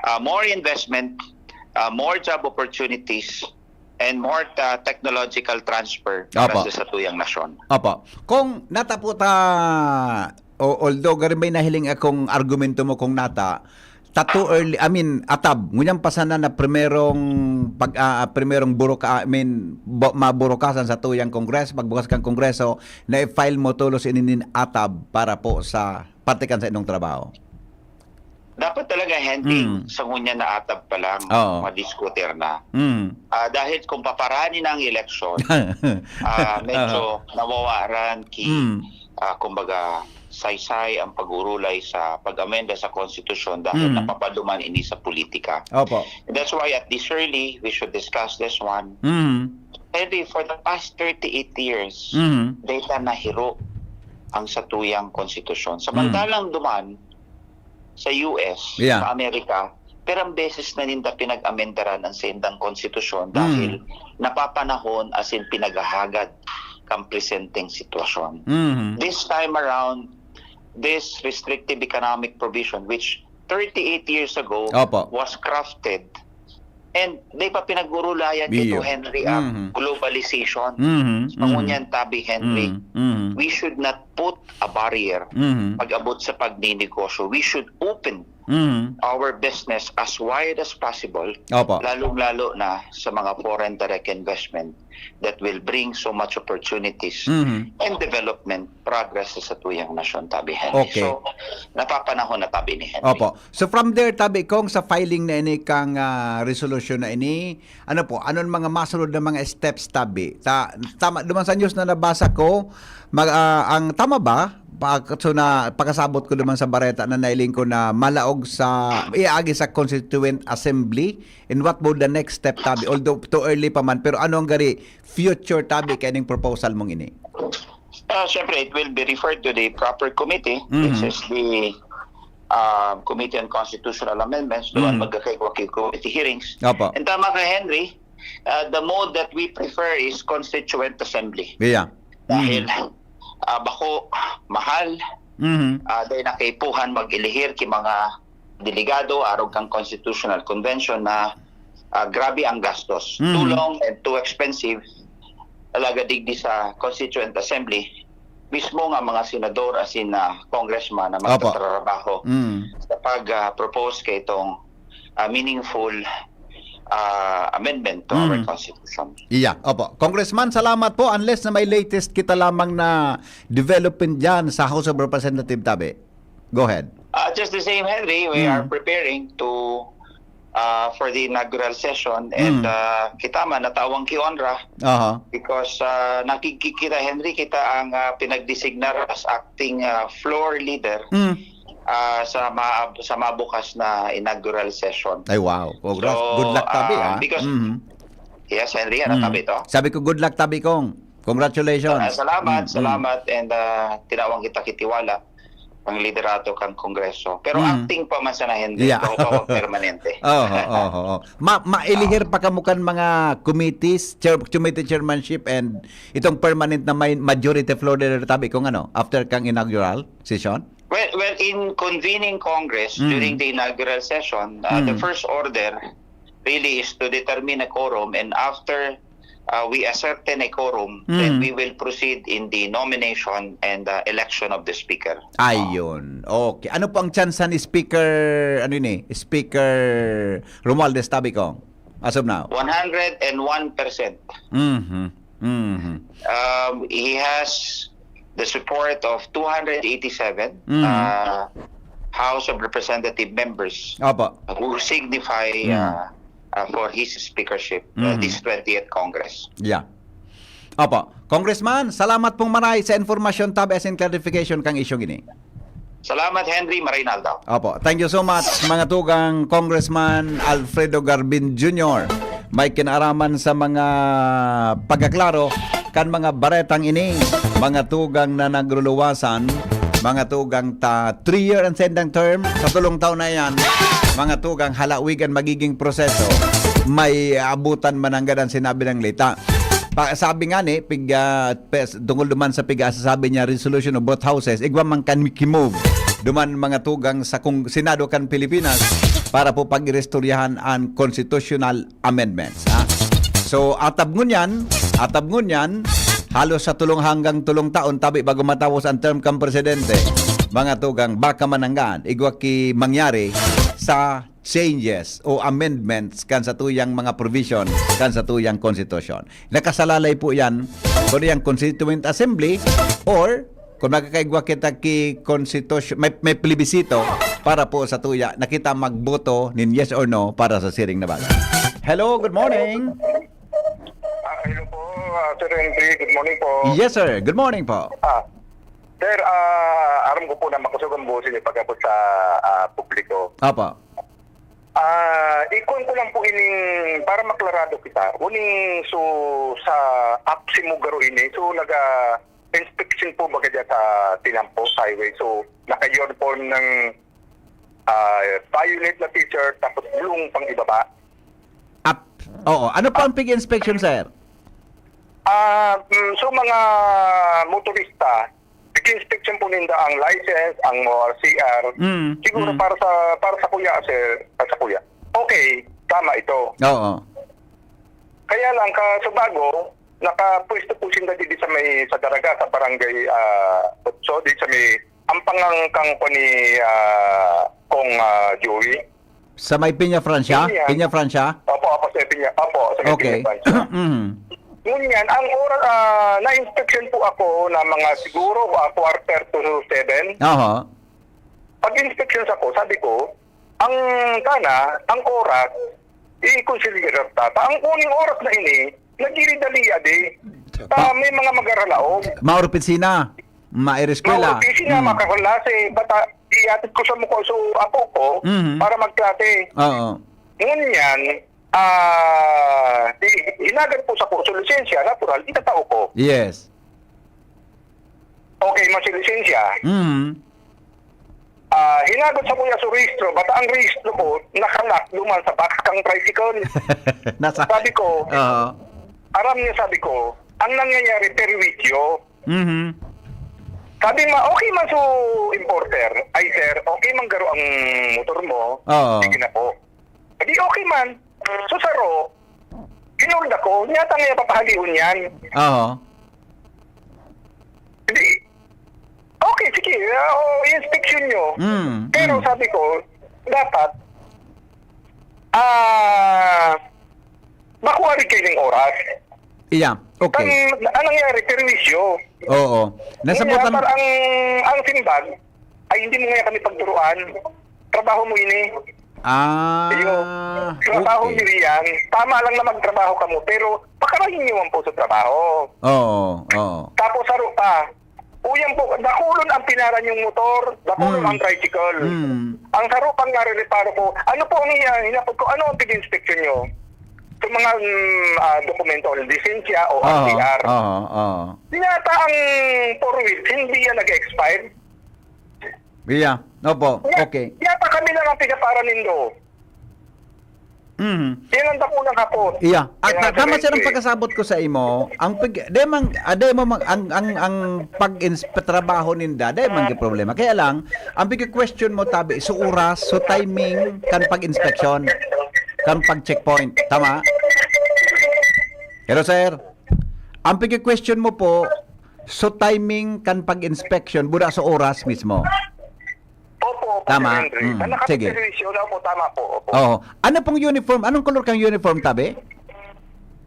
uh, more investment, uh, more job opportunities, and more uh, technological transfer para Opo. sa satuyang nasyon. Opo. Kung natapo ta, o, although gari may nahiling akong argumento mo kung nata, ta too early, I mean, atab, ngunyan pa sana na primerong pag ah, primerong buroka, I mean, bo- maburokasan sa tuyang Kongreso, pagbukas kang Kongreso, na i-file mo tulos ininin atab para po sa parte kan sa inong trabaho. Dapat talaga, Henry, Mm. sa ngunyan na atab pa lang, Oo. madiskutir na. Mm. Ah, dahil kung paparani na ang eleksyon, ah, medyo nawawaran ki, Mm. ah, kumbaga, saysay ang pag-urulay sa pag-amenda sa konstitusyon dahil Mm. napapaduman ini sa politika. Opo. That's why at this early, we should discuss this one. Mm. Henry, for the past thirty-eight years, Mm. data na hiro ang satuyang konstitusyon. Samantalang duman sa U S, Yeah. sa Amerika, perang beses na ninda pinag-amendaran ang sendang konstitusyon dahil napapanahon asin pinaghahagad kan presenteng sitwasyon. Mm. This time around, this restrictive economic provision, which thirty-eight years ago Opo. was crafted, and di pa pinag-urulayan Iyo. ito, Henry, ang Mhm. globalization. Mhm. Mhm. Pangunyan tabi, Henry, Mhm. Mhm. we should not put a barrier Mhm. pag-abot sa pagninegosyo. We should open Mhm. our business as wide as possible, Opo. lalong-lalo na sa mga foreign direct investment that will bring so much opportunities Mhm. and development progress sa satuyang nasyon, tabi, Henry. Okay. So, napapanahon na, tabi, ni Henry. Opo. So from there, tabi, kung sa filing na ini kang ah, resolusyon na ini, ano po, anong mga masunod na mga steps, tabi? Ta, tama, duman sa news na nabasa ko, mag, ah, ang tama ba? Pa, so na, pagkasabot ko duman sa bareta na nailing ko na malaog sa, iaagi sa Constituent Assembly, and what will the next step, tabi? Although too early pa man, pero ano ang gari future, tabi, kaining proposal mong ini? Ah, syempre, it will be referred to the proper committee, Mhm. which is the uh, Committee on Constitutional Amendments, doon Mhm. magkakaigwa ki committee hearings. Opo. And tama ka, Henry, uh, the mode that we prefer is Constituent Assembly. Yeah. Dahil Mhm. ah, bako, mahal, Mhm. ah, dahil nakaipuhan mag-elihir ki mga delegado arog kan Constitutional Convention na ah, grabe ang gastos. Mhm. Too long and too expensive. Talaga digdi sa Constituent Assembly, mismo nga mga senador asin na congressman na Opo. magtatrabaho Mm. sa pag-propose kay itong ah, meaningful ah, amendment to our Mm. Constitution. Iya, opo. Congressman, salamat po. Unless na may latest kita lamang na development dyan sa House of Representatives, tabi. Go ahead. Uh, just the same, Henry, we Mm. are preparing to uh, for the inaugural session and Mm. uh, kita man natawang ki-onra Aha. because uh, nakikita, Henry, kita ang uh, pinagdesignar as acting uh, floor leader Mm. uh, sa ma- sa mabukas na inaugural session. Ay, wow. Congrats. So, Good luck, tabi, ah, ah. because- Mhm. Yes, Henry, ano Mm. tabi to? Sabi ko, good luck, tabi kong. Congratulations. Ah, salamat, Mm, mm. salamat, and uh, tinawang kita kitiwala ang liderato kang Kongreso. Pero Mm. acting pa man sana, Henry, Yeah. bako pa permanente. Oho, oho, oho. Ma mailihir pa kamo kan mga committees, chair, committee chairmanship and itong permanent na may majority floor leader, tabi kong, ano, after kang inaugural session? Well, well, in convening Congress Mm. during the inaugural session, uh, the Mm. first order really is to determine a quorum, and after uh, we ascertain a quorum, then Mm. we will proceed in the nomination and uh, election of the speaker. Ayun. Okay. Ano po ang tsansa ni Speaker, ano ni? Speaker Romualdez, tabi kong? As of now? One hundred and one percent. Mhm. Mhm. Um, he has the support of two hundred eighty-seven Mm. uh, House of Representative members Opo. who signify Mm. uh, uh, for his speakership uh, Mm. this twentieth Congress. Yeah. Opo. Congressman, salamat pong maray sa informasyon, tabi asin clarification kang isyong ini. Salamat, Henry. Maray na aldaw. Opo. Thank you so much, mga tugang Congressman Alfredo Garbin Junior. May kinaaraman sa mga pagkaklaro kan mga baretang ini, mga tugang na nagluluwasan, mga tugang ta three year and sendang term, sa tulong taon na yan, mga tugang halawigan magiging proseso, may abutan mananggad ang sinabi ng lita. Pa, sabi nga ni, pig, ah, pes, tungkol duman sa piga-, sasabi niya, resolution of both houses, igwa man kan ki-move duman mga tugang sa kung Senado kan Pilipinas para po pag-irestoryahan ang constitutional amendments, ha? So, atab ngunyan, atab ngunyan, halos sa tulong hanggang tulong taon, tabi bago matapos ang term kan presidente, mga tugang, baka mananggaan, igwa ki mangyari sa changes o amendments kan satuyang mga provision kan satuyang konstitusyon. Nakasalalay po yan kung yung Constituent Assembly or kung magkakaigwa kita ki konstitusyon, may, may plebisito para po sa tuya na kita magboto nin yes or no para sa siring na bagay. Hello, good morning. Ah, hello po, ah, Sir Henry. Good morning po. Yes, sir. Good morning po. Ah, sir, ah, aram ko po na makusog ang boses niyo pag-abot sa ah, publiko. Opo. Ah, ikon ko lang po ining para maklarado kita. Uning so sa apsi mo garo ini, so naga inspection po baga dyan sa Tinampo Highway. So naka-uniform ng ah, violet na t-shirt tapos blue pang ibaba. Up. Oo. Ano po ang pig-inspection, sir? Ah, mm, so mga motorista, pig-inspection po ninda ang license, ang O R C R. Mm, Siguro mm. para sa para sa kuya, sir, para sa kuya. Okay, tama ito. Oo. Kaya lang ka sa bago, nakapwesto po sinda dito sa may sa Daraga sa barangay ah, Otso, dito sa may ang pangangkang po ni ah, Kong ah, Joey. Sa may Peña Francia? Peña. Peña Francia? Opo, opo, sa Peña. Opo, sa may Okay. Peña Francia. Mhm. Ngunyan, ang oras, ah, na-inspection po ako na mga siguro ah, quarter to seven. Aha. Pag-inspection sa ko, sabi ko, ang sana, ang oras, i-consider ta. Ta ang uning oras na ini, nagiri dali adi. Ta may mga magaralaog. Maor opisina, mair eskwela. Mga opisina, Mm. makakalase, bata, iatid ko sa mukha, so ako ko, Mhm. para magklase. Oo. Ngunyan, ah, di, hinagad po sa ko, so lisensya, natural, itatao ko. Yes. Okay, mas lisensya. Mhm. Ah, hinagad sa kuya sa rehistro, bata ang rehistro ko, nakalak duman sa box kang tricycle. Nasa... Sabi ko, Oo. aram niya sabi ko, ang nangyayari perwisyo. Mhm. Sabi ma, okay man so importer, ay sir, okay man garo ang motor mo, Oo. sige na po. Hindi okay man. So saro, kinulda ko, nyata nga papahalion yan. Oo. Hindi, okay, sige, ah, o, inspection nyo. Mm, Pero mm. sabi ko, dapat, ah, makuha rin kayo ng oras. Iya, okay. Ang, ang nangyari, perwisyo. Oo. Nasabutan... Kaya, ang, ang simbag, ay hindi mo nga kami pagturuan. Trabaho mo ini. Ah, Iyo. Trabaho okay. niyo yan. Tama lang na magtrabaho kamo, pero pakarahin niyo man po sa trabaho. Oo, oo. Tapos saro pa, uyan po, dakulon ang pinaran yung motor, dakulon Mm. ang tricycle. Mm. Ang saro pang nare-reparo ko, ano po ang iya, hinapot ko, ano ang pig-inspection nyo? Sa mga mm, ah, dokumento, lisensya o Oo, R T R. oo, oo. Yata ang four wheels, hindi yan nag-expire. Yeah, opo, Ya- okay. Yata kami na lang pigapara nindo. Mhm. Yan ang dakulang hapon. Iya. At Kaya na, tama, sir, ang sabi- pagkasabot ko sa imo, ang pag, di man, ah, di mo mang, ang, ang, ang pag-ins-, trabaho ninda, di man yung problema. Kaya lang, ang big question mo, tabi, so oras, so timing, kan pag-inspection, kan pag-checkpoint. Tama? Hello, sir. Ang big question mo po, so timing kan pag-inspection, buda sa oras mismo. Opo, opo, Tama. Sir Henry. Mm, Na sige. Nakapagservisyo na po, tama po. Opo. Oo. Ano pong uniform? Anong color kang uniform, tabi?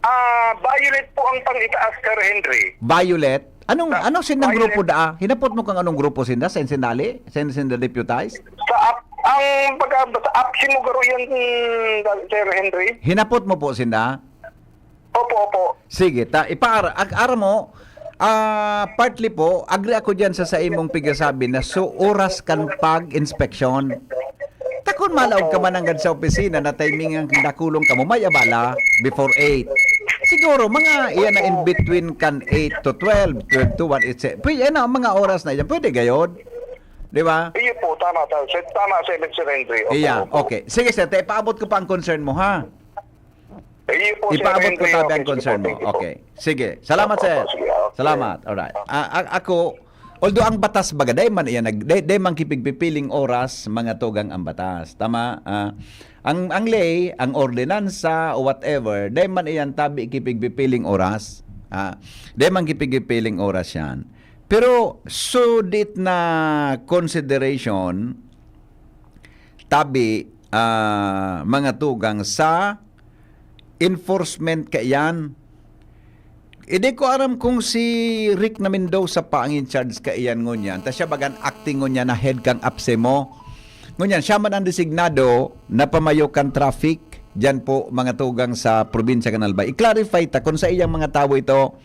Ah, violet po ang pang-itaas, Sir Henry. Violet. Anong, Sa, ano sindang ay, grupo daa? Hinapot mo kung anong grupo sinda, sa Ensenali? Sa Ensenali Deputized? Sa ap-, ang pagka-, sa apsi mo garo yan, mm, Sir Henry? Hinapot mo po sinda? Opo, opo. Sige, ta, ipaar-, ag-, ara mo, ah, partly po, agree ako diyan sa, sa imong pigsasabi na so oras kan pag-inspeksyon. Ta kun malaog ka man nanggad sa opisina na timing ang dakulong kamo, may abala before eight. Siguro, mga iyan na in between kan eight to twelve, twelve to one, et cetera. Pwede, yan ang mga oras na yan. Pwede gayod. Di ba? Iyo po, tama, tama. Sir, tama, Sir, Sir Henry. Opo, Iya, opo. Okay. Sige, sir, ta ipaabot ko pa ang concern mo, ha? Iyo po, Sir Ipaabot ko Henry. Tabi Okay, ang sige concern po, mo. Thank you po. Okay. Sige. Salamat, Opo, sir. Opo, sige, okay. Salamat. Alright. Ah, a-, ako, although ang batas baga, dai man iyan nag-, dai, dai man kipigpipiling oras, mga tugang ang batas. Tama? Ah, ang, ang ley, ang ordinansa, o whatever, dai man iyan tabi kipigpipiling oras. Ah, dai man kipigpipiling oras yan. Pero, so dit na consideration, tabi, ah, mga tugang sa enforcement kaiyan. Hindi ko aram kung si Rick na Mendoza pa ang in charge kaiyan ngunyan. Ta siya bagan acting ngunyan na head kang apse mo. Ngunyan, siya man ang designado na pamayo kan traffic diyan po, mga tugang sa probinsya kan Albay. I-clarify ta kung sa iyang mga tawo ito.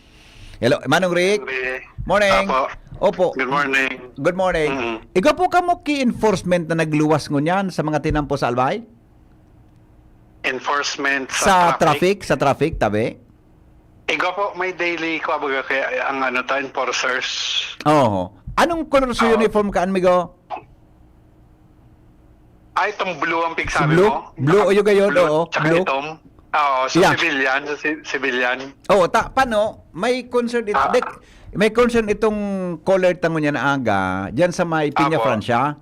Hello, Manong Rick. Henry. Morning. Apo. Opo. Good morning. Good morning. Mm. Igwa po kamo ki enforcement na nagluwas ngunyan sa mga tinampo sa Albay? Enforcement sa Sa traffic? Traffic, sa traffic, tabi? Igwa po, may daily ko, baga, kaya ang ano ta, enforcers. Oo. Anong color sa Oo. uniform ka, amigo? Ah, itong blue ang Si pigsabi blue? mo? Blue, Naka-, o yung gayon, blue, oo, tsaka blue. itom. Oo, so Yeah. civilian, so ci-, civilian. Oo, ta-, paano? May concern ito. Ah. Dek, may concern itong caller tango niya na aga, dyan sa may Piña Apo. Francia.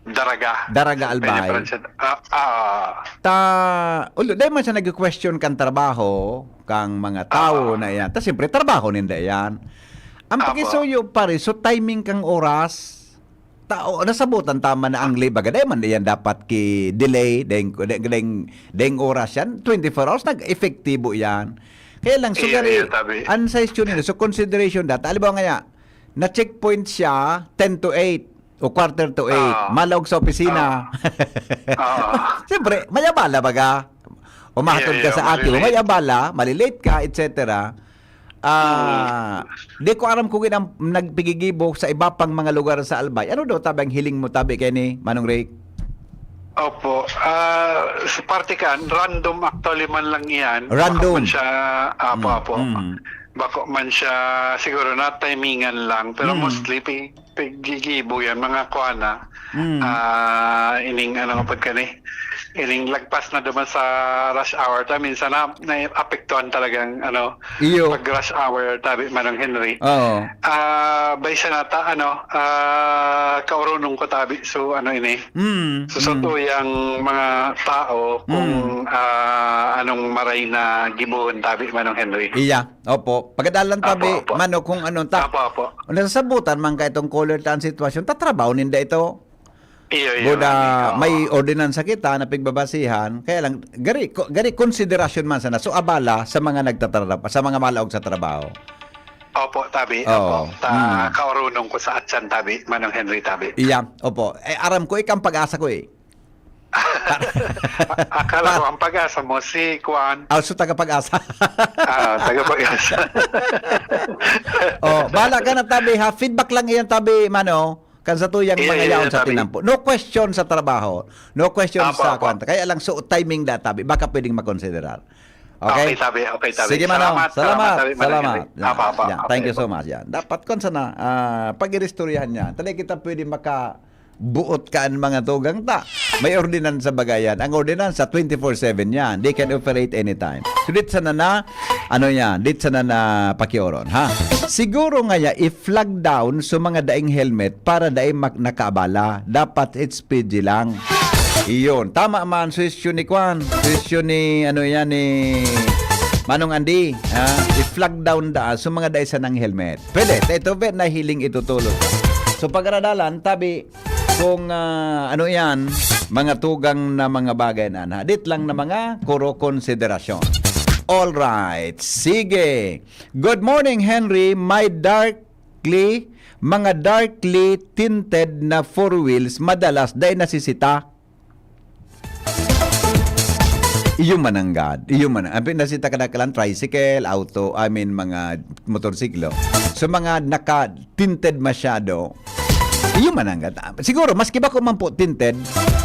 Daraga. Daraga, Albay. Peña Francia. Ah, ah. Ta, ulo, dahil man siya nag-question kang trabaho, kang mga tao Apo. na yan. Ta, siyempre, trabaho ninda yan. Ang Apo. pakisuyo, pare, so timing kang oras, tao, nasabutan tama na ang ley baga. Dahil man yan dapat ki-delay, deng, deng, deng, deng oras yan, twenty-four hours, nag-epektibo yan. Kaya lang, so, Iya, gari, iya, tabi. ang sa issue nila, so, consideration data, halimbawa nga, na-checkpoint siya ten to eight o quarter to eight, Oo. malaog sa opisina. Oo. Oo. Siyempre, may abala baga. Umahatod Iya, ka iya, sa ate mo, malilate. may abala, malilate ka, et cetera. Ah, Mm. di ko aram kung inang nagpigigibo sa iba pang mga lugar sa Albay. Ano daw tabi ang hiling mo tabi kay ni Manong Rick? Opo. Ah, sa parte kan, random actually man lang iyan. Random. Bako man siya, apo, Mm, apo. mm. Bako man siya, siguro na timingan lang. Pero Mm. mostly, pi-, pigigibo yan, mga kuha na. Mm. Ah, ining ano nga pud kani, ining lagpas na duman sa rush hour ta, minsan na, naapektuhan talagang ano, Iyo. pag rush hour, tabi, Manong Henry. Oo. Ah, bay sa nata, ano, ah, kaurunong ko tabi, so ano ini, Mm, so, sa mm. tuyang mga tao kung, Mm. ah, anong maray na gibohon tabi, Manong Henry. Iya, opo. Pagkadalan Apo, tabi, apo. mano, kung ano ta, Apo, apo. nasasabutan man ka itong caller ta ang sitwasyon, tatrabaho ninda ito. Iyo, iyo, Buda, ani, oo. may ordinansa kita na pigbabasihan, kaya lang, gari, ko-, gari konsiderasyon man sana, so abala sa mga nagtatrarap-, sa mga malaog sa trabaho. Opo, tabi, Oo. opo. Ta-, Mm. kaurunong ko sa atsan, tabi, Manong Henry, tabi. Iya, opo. Eh, aram ko, ikang pag-asa ko eh. Akala ko, ang pag-asa mo, si Kwan. Ah, so taga Pag-asa. Ah, taga Pag-asa. Oh, bahala ka na, tabi, ha? Feedback lang iyan, tabi, mano. Kan sa tuyang Iya, mga iya, yaon sa tabi. tinampo. No question sa trabaho. No question Apo, sa apo. kwanta. Kaya lang, so, timing da, tabi. Baka pwedeng makonsiderar. Okay? Okay, tabi. Okay, tabi. Sige, mano. Salamat, Salamat. salamat, tabi, Manong Salamat. Henry. Yan, Apo, apo. yan. Okay, Thank you so apo. much. Yan. Dapat kung sana, ah, pag-iristoryahan yan. Talaga kita pwede maka-, buot ka an mga tugang ta. May ordinansa baga yan. Ang ordinansa, twenty-four seven yan. They can operate anytime. So, dit sana na, ano yan, dit sana na pakioron, ha? Siguro nga ya, i-flag down sa mga daing helmet para dai mak-, nakaabala. Dapat it's P G lang. Iyon. Tama man, suhestyon ni Kwan. Suhestyon ni, ano yan, ni Manong Andy. Ha? I-flag down da sa mga dai sanang helmet. Pwede. Ito, bet na hiling itutulog. So, pag-aradalan, tabi, kung, ah, ano yan, mga tugang na mga bagay na, na hadit lang na mga kuro konsiderasyon. All right. Sige. Good morning, Henry. My darkly, mga darkly tinted na four wheels, madalas dai nasisita. Iyo mananggad. Iyo man. Ang pinasita kadaklan, tricycle, auto, I mean, mga motorsiklo. So, mga naka-tinted masyado, iyo mananggad. Ah, siguro, maski bako man po tinted,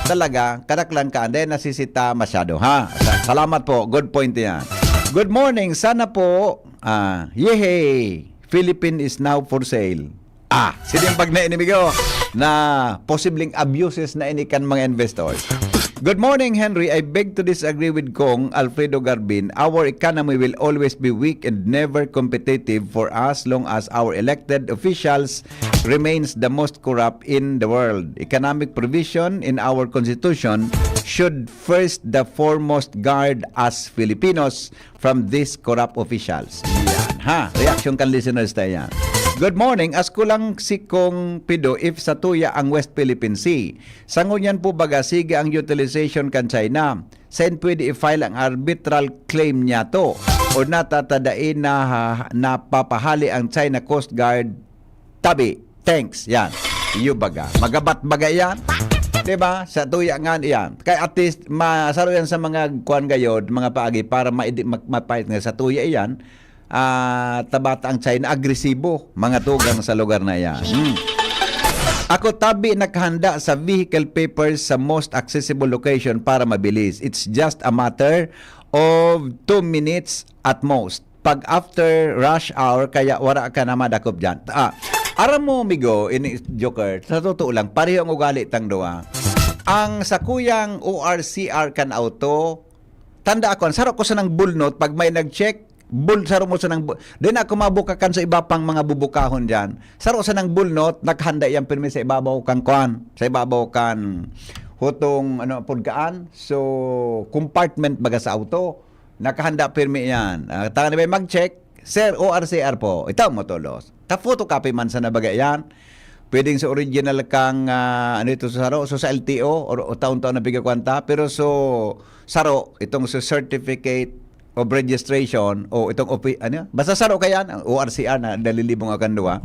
talaga, kadaklan ka, and then nasisita masyado, ha? Sa- salamat po. Good point yan. Good morning. Sana po, ah, yehey! Philippine is now for sale. Ah, sinimbag na ini, migo, na posibleng abuses na ini kan mga investors. Good morning, Henry. I beg to disagree with Kong Alfredo Garbin. Our economy will always be weak and never competitive for as long as our elected officials remains the most corrupt in the world. Economic provision in our constitution should first the foremost guard as Filipinos from these corrupt officials. Yan, ha? Reaction kan listeners ta yan. Good morning. Ask ko lang si Kong Pido if satuya ang West Philippine Sea. Sa ngunyan po baga, sige ang utilization kan China. Sain pwede i-file ang arbitral claim niya to? O natatadai na ha- napapahali ang China Coast Guard? Tabi. Thanks. Yan. Iyo baga. Magabat baga yan. Diba? Satuya nga yan. Kaya at least, masaro yan sa mga kuan gayod, mga paagi, para maidi, mag, mapahit nga satuya yan. Ah, tabata ang China, agresibo, mga tugang sa lugar na yan. Hmm. Ako tabi nakahanda sa vehicle papers sa most accessible location para mabilis. It's just a matter of two minutes at most. Pag after rush hour, kaya wala ka na madakop dyan. Ah, aram mo, migo, ini, Joker, sa totoo lang, pareho ang ugali tang duwa. Ang sakuyang O R C R kan auto, tanda ako, saro ko sanang bulnot, pag may nag-check, bul, saro mo sanang bul, di na ako mabukakan sa iba pang mga bubukahon dyan. Saro sanang bulnot, naghanda yan pirmi sa ibabaw kan kwan, sa ibabaw kan hutong, ano, pudkaan. So, compartment baga sa auto. Nakahanda pirmi yan. Ah, tangan na ba mag-check? Sir, O R C R po. Itaw mo tolos. Ka-photocopy man sana baga yan. Pwedeng sa original kang, ah, ano ito, sa saro, so sa L T O, or, o taon-taon na pigkakwanta, pero so saro, itong sa certificate of registration, o itong opi-, ano, basta saro ka yan, ang O R C R na nalilibong akan duwa,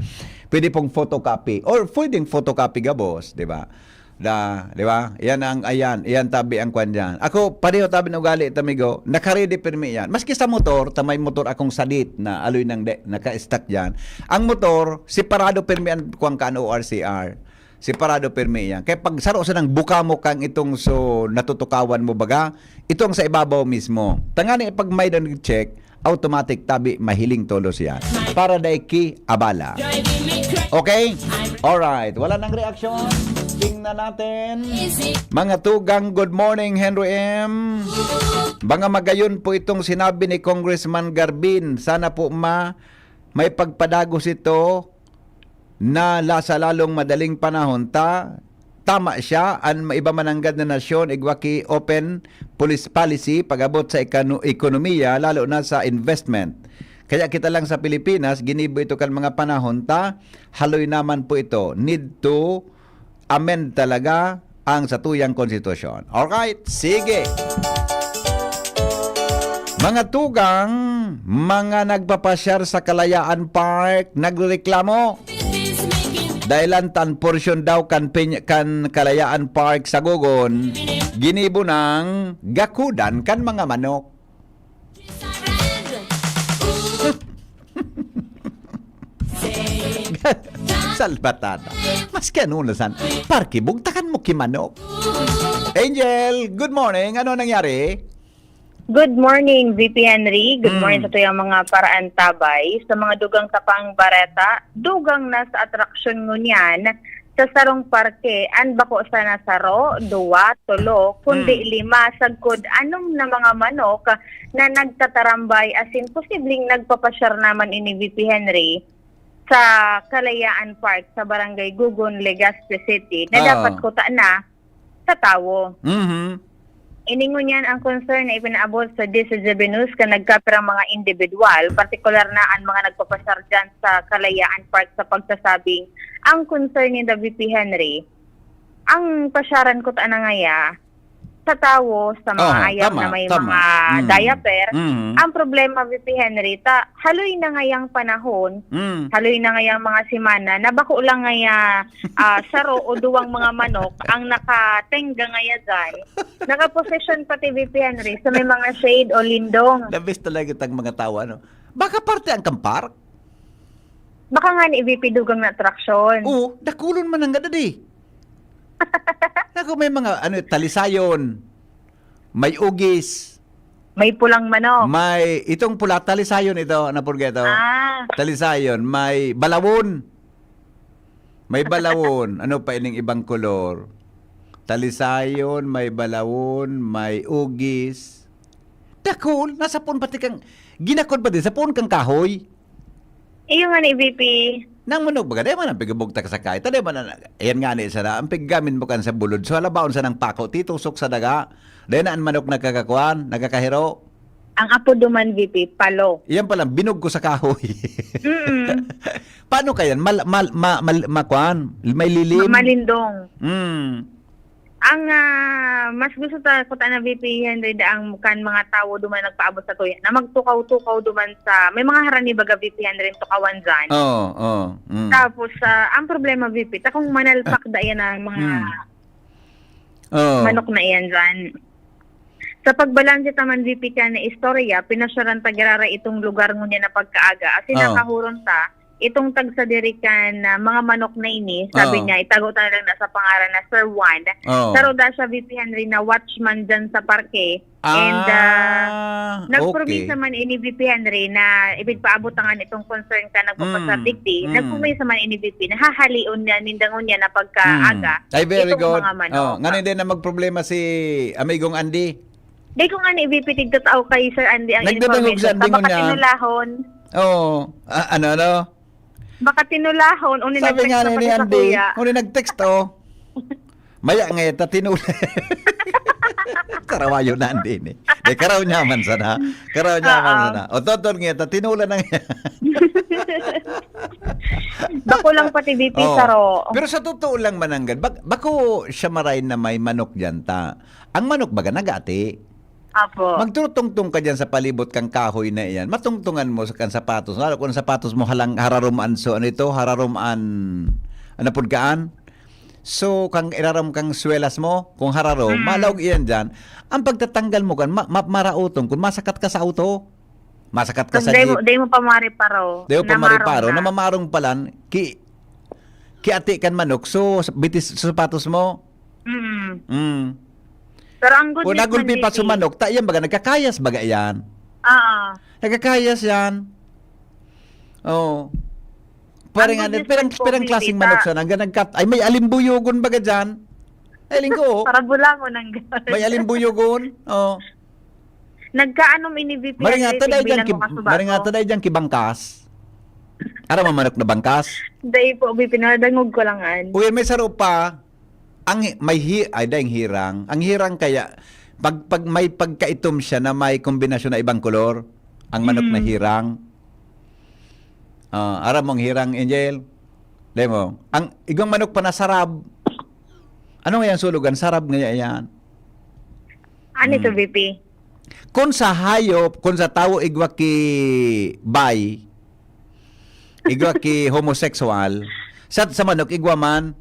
pwede pong photocopy, or pwedeng photocopy gabos, di ba? Da, di ba? Yan ang, ayan, yan tabi ang kwan dyan. Ako, pareho tabi ng ugali, tamigo, nakaredy pirmi yan. Maski sa motor, ta may motor akong sadit na aloy nang de, naka-stock dyan. Ang motor, separado pirmi ang kwan kan O R C R. Separado pirmi yan. Kaya pag saro sa nang buka mo kang itong so natutukawan mo baga, itong sa ibabaw mismo. Tangani pag may nag-check, automatic tabi mahiling tolos yan. Para dai ki abala. Okay? Alright. Wala nang reaksyon. Tingnan natin. Mga tugang, good morning, Henry M. Mga magayon po itong sinabi ni Congressman Garbin. Sana po ma may pagpadagos ito na la-, sa lalong madaling panahon ta, tama siya, an iba mananggad na nasyon igwa ki open polis-, policy pag-abot sa ekano-, ekonomiya, lalo na sa investment. Kaya kita lang sa Pilipinas, ginibo ito kan mga panahon ta, haloy naman po ito. Need to amend talaga ang satuyang konstitusyon. Alright, sige. Mga tugang, mga nagpapasyar sa Kalayaan Park, nagreklamo. Dahilan tan porsyon daw kan piny-, kan Kalayaan Park sa Gogon, ginibo ng gakudan kan mga manok. Salbatada. Maski ano na san, parke bugtakan mo ki manok. Angel, good morning. Ano nangyari? Good morning, V P Henry. Good Mm. morning sa tuyang mga paraantabay. Sa mga dugang tapang bareta, dugang na sa atraksyon ngunyan sa sarong parke, an bako sana saro, duwa, tolo, kundi Mm. lima, sagkod anom na mga manok na nagtatarambay, asin posibleng nagpapasyar naman ini, V P Henry, sa Kalayaan Park sa Barangay Gugon, Legazpi City, na Ah. dapat kuta na sa tawo. Mhm. Ini ngunyan ang concern na ipinaabot sa D C G B News kan nagkapirang mga indibidwal, partikular na an mga nagpapasyar dyan sa Kalayaan Park sa pagsasabing, ang concern ni V P Henry, ang pasyaran kuta na ngaya, sa tawo, sa mga Oo, ayam tama, na may tama. mga Mm. diaper, Mm. ang problema, V P Henry, ta haloy na ngayang panahon, Mm. haloy na ngayang mga semana, na bako lang ngaya, ah, saro o duwang mga manok ang nakatengga ngaya diyan. Nakaposesyon pati, V P Henry, sa may mga shade o lindong. The best talaga itang mga tawa, no? Baka parte ang kan park? Baka nga ni V P dugang na atraksyon. Oo, dakulon man ang gadadi. Naku, may mga, ano, talisayon, may ugis, May pulang manok. may, itong pula, talisayon ito, napurga ito. Ah. Talisayon, may balawon. May balawon. Ano pa ining ibang kolor? Talisayon, may balawon, may ugis. Dakul, nasa pon pati kang, ginakod pa din, sa pon kang kahoy. Iyo nga ni V P. Nang manok baga, dai man ang pigabugtak sa kahit. Dai man ang, ayan nga ni sana, ang piggamin mo kan sa bulod. So, halabaon sa nang pako, titusok sa daga. Dai na ang manok nagkakakuan, nagkakahiro. Ang apodo man, V P, palo. Iyan pala, binug ko sa kahoy. Mm. Paano kayan? Mal, mal, ma, mal, makuan? May lilim? Ma-, malindong. Mm. Ang, ah, mas gusto ta, ko ta na, V P, Henry, da ang kan mga tawo duman nagpaabot sa tuya na magtukaw-tukaw duman sa, may mga harani baga, V P, Henry, tukawan dyan. Oo, oo. Mm. Tapos, ah, ang problema, V P, ta kung manalpak da yan ang mga Mm. Oo. manok na iyan dyan. Sa pagbalanse ta man, V P, kan na istorya, pinasyaran ta giraray itong lugar ngunyan na pagkaaga. Asin Oo. nakahuron ta, itong tagsadiri kan, ah, mga manok na ini, sabi Oo. niya, itago ta na lang na sa pangaran na Sir Juan. Oo. Saro da siya, V P Henry, na watchman dyan sa parke. And, ah, Ah, nagpromisa okay. man ini, V P Henry, na ipigpaabot na nga nitong concern ka, nagpapasar Mm, digdi. mm. Nagpromisa man ini, V P, na hahalion niya, ninda ngunyan na pagkaaga Mm. Ay, very itong good. mga manok. Oh, ngani din na magproblema si amigong Andy. Di ko nga ni, V P, tigtatao kay Sir Andy ang Nagdadangog si information. Andy Baka ngunyan. tinulahon. Oo. Ah, ano, ano? Baka tinulahon, o Sabi ninag-text nga na ni, pati ni sa Andy, kuya. O ninag-text, oh. Maya nga ita tinula. Karawayo na, Andy, ni. Eh, karaw niya man sana. Karaw niya man Oo. sana. O, totoo nga ita, tinula na nga. Bako lang pati, V P, Oh. saro. Pero sa totoo lang, mananggad, bak-, bako siya maray na may manok dyan, ta. Ang manok baga nagati. Apo. Magturutungtong ka diyan sa palibot kang kahoy na iyan. Matungtungan mo sa kan sapatos. Lalo kung sapatos mo halang hararom an so, ano ito? Hararom an, ano pud kaan? So, kang irarom kang swelas mo, kung hararom, Mm. malaog iyan diyan. Ang pagtatanggal mo kan, ma-, ma-, marautong kung masakat ka sa auto. Masakat ka Kung sa dai mo, jeep. dai mo pa mariparo, Dai mo pa namarong mariparo, na. namamarong palan, ki-, kiati kan manok, so, sa bitis, sa sapatos mo. Mm. Mm. Pero ang good Kung news man, nagulpi pa V P. sa manok, ta, yan baga, nagkakayas baga yan. Oo. Nagkakayas yan. Oo. Parang Ang good ano, news pirang, man po, pirang V P, klaseng manok ta. Sana. Hanggang nagkat-, ay, may alimbuyogon baga dyan. Ay, lingko, oh. Para bulangon ang May alimbuyogon. Oh. Nagkaano ini, V P, Maring Henry, ata dahil dyan tigbilan ki-, ko kasubago. Maring ata dahil dyan kibangkas. Aram mo manok na bangkas? Dai po, V P, nadangog ko lang an. Uy, may saro pa. Ang hi-, may hi-, ay, dahil hirang. Ang hirang kaya, pag, pag may pagkaitom siya na may kombinasyon na ibang kolor, ang manok na Mm. hirang. Ah, aram mong hirang, Angel? Dai mo. Ang igwang manok pa na sarab. Ano nga yan, sulugan? Sarab nga yan. Ano ito, Hmm. V P? Kung sa hayop, kung sa tawo, igwa ki bi, igwa ki homosexual, sa, sa manok, igwa man.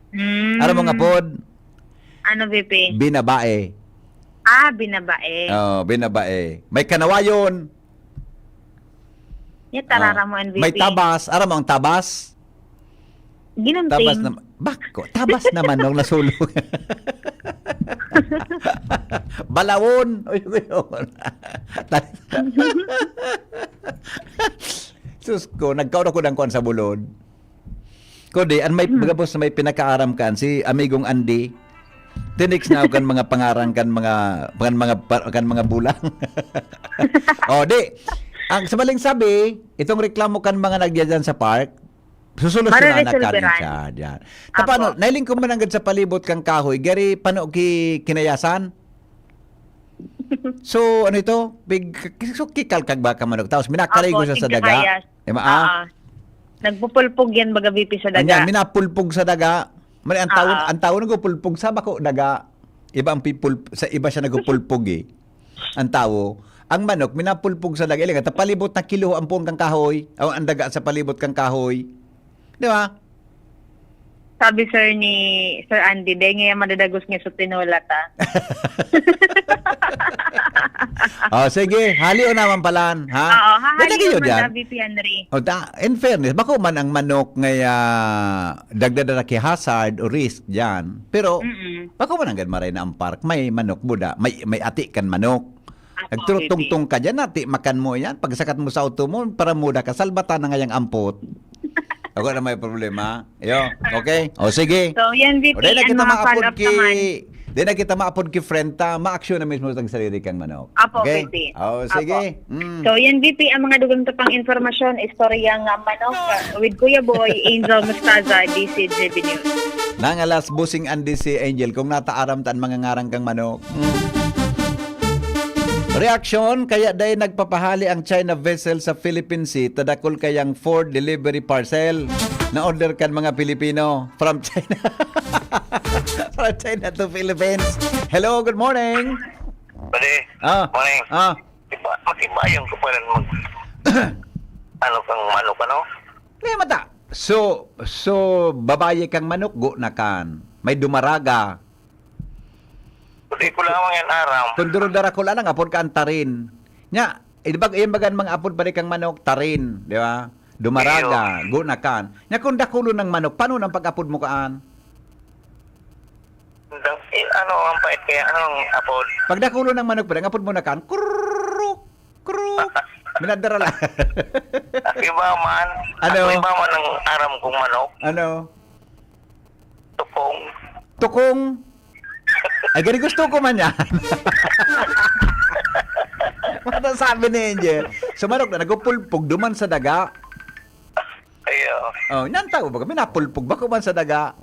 Hmm. Aram mo nga pod? Ano, V P? Binabae. Ah, binabae. Oh, binabae. May kanawayon. Yan, tarara Ah, mo, N V P. May tabas. Aram mo ang tabas? Ginunting. Tabas na, bako, tabas naman nung nasulog. Balawon. Uy, uy, uy. Sus ko, nagkaon ako ng kuwan sa bulod. Kundi, an may, Hmm. gabos na may pinakaaram kan, si Amigong Andy, tinix na ako kan mga pangaran kan mga, kan mga pa-, kan mga bulang. O, di. Ang sa maling sabi, itong reklamo kan mga nagyayan sa park, susolusyonan na Mariresolveran. kanin siya, diyan. Apo. Tapano, nailing ko man anggad sa palibot kang kahoy, gari pano ki kinayasan? So, ano ito? Big, so, kikalkag ba ka manok? Tapos, minakarigo Apo, siya sa daga? tigkakayas. Di ba, ah? Oo. Nagpupulpog yan, baga, V P, sa daga. Anyan, minapulpog sa daga. Mali, ang tao, Oo. ang tao nagpupulpog sa bako, daga. Iba ang pipul-, sa iba siya nagpupulpog eh. Ang tawo, ang manok, minapulpog sa daga. Ilang, ta palibot na kilo ang puon kang kahoy, o ang daga sa palibot kang kahoy. Di ba? Sabi, sir, ni Sir Andy, "Dai ngaya madadagos ngaya sa tinola ta." Oh, sige, haliw naman palan, ha? Oo, Dali hahaliw kayo man dyan. Sabi, P. Henry. O ta, in fairness, bako man ang manok ngaya dagdadara ki hazard o risk dyan. Pero, Mm-mm. bako man ang maray na ang park, may manok buda, may, may ati kan manok. Apo, Nagturutungtong ka dyan, ati makan mo yan. Pagsakat mo sa auto mo, para muda ka, salbata na ngayang ampot. Ako na may problema. Yo, okay? O sige. So, yan, V P, O, dahil na ang kita mga maapod follow-up ki... naman. Dahil na kita maapod ki friend ta, ma-action na mismo sa sarili kang manok. Apo, Okay? V P. O, Apo. sige. Mm. So, yan, V P, ang mga dugang ta pang informasyon, istorya nga manok, uh, with Kuya Boy, Angel Mostaza, D C G B News. Nangalas busing an D C Angel kung nataaram ta an mga ngaran kang manok. Mm. Reaksyon, kaya dai nagpapahali ang China vessel sa Philippine Sea, tadakol kayang food delivery parcel na order kan mga Pilipino from China. From China to Philippines. Hello, good morning. Pwede? Ah, Morning. ah. Diba, makibayang ko pa rin mag... ano kang manok, ano? Di mata. So, so babayi kang manok, go na kan. May dumaraga. Hindi ko lamang yan aram. Kung duro darakol lang, apod ka ang tarin. Nya, eh, di ba, yung bagan mga apod pa rin kang manok, tarin, di ba? Dumaraga, go na kan. Nya kung dakulon ng manok, paano nang pag-apod mo kaan? Da- eh, ano ang pait kaya? Anong apod? Pag dakulon ng manok, pa rin, apod mo na kan, kruk, kruk. Minadara lang. Iba man. Ano? Ako iba man ang aram kong manok. Ano? Tukong. Tukong. Ay, gani gusto ko man yan. Ano sabi ni Angel? Sa manok na nagpupulpog duman sa daga. Ayo. Oh, nan tao ba? Minapulpog ba kuman sa daga?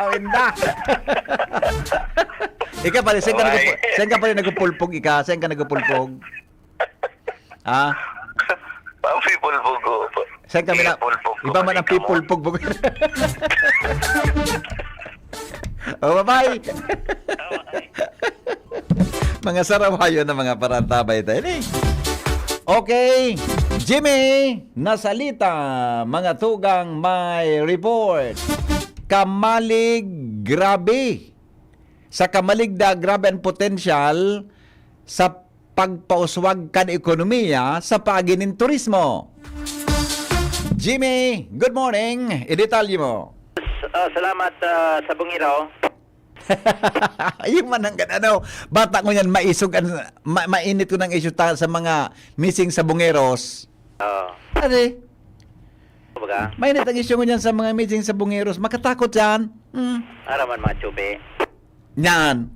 Awin na. Ika pare, saan ka, Why? nagpu- saan ka pare nagpupulpog ika? Saan ka nagpupulpog? Ha? Ang people bugo. Saan ka mina- People bugo. Iba man ang people pog. Oh, bye-bye. Mga sarawayon na mga parantabay tayo, eh. Okay. Jimmy, nasalita, mga tugang may report. Kamalig, grabe. Sa kamalig da, grabe ang potensyal sa pagpauswag kan ekonomiya sa paagi nin turismo. Jimmy, good morning. Idetalye mo. Ah, salamat ah, sa Bungiro. Yung mananggan, ano, bata ko yan, maisog, an, ma, mainit ko ng isyu ta, sa mga missing sa Bungeros. Oo. Ade, Baga, mainit ang isyu ko dyan sa mga missing sa Bungeros. Makatakot yan. Hmm. araman mga tsupi. Yan.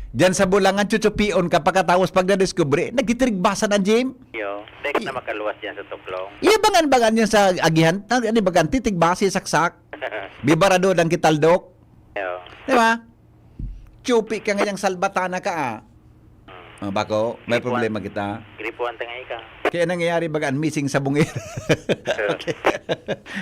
Diyan sa Bulangan, chuchupion ka, pagkatapos pag nadiskubre, nagtitirigbasan ang gym. Yo, dek na makaluwas dyan sa tuklong. Iyabangan-bangan yun sa agihan, ano ba, titigbasan, saksak. Bibarado ng kitaldok. Yo. Di ba? Chupi ka ngayang salbatana ka, ah. Oh, bako, may problema kita. Gripuan ta nga ika. Kaya nangyayari baga ang missing sa Bungiro. Okay.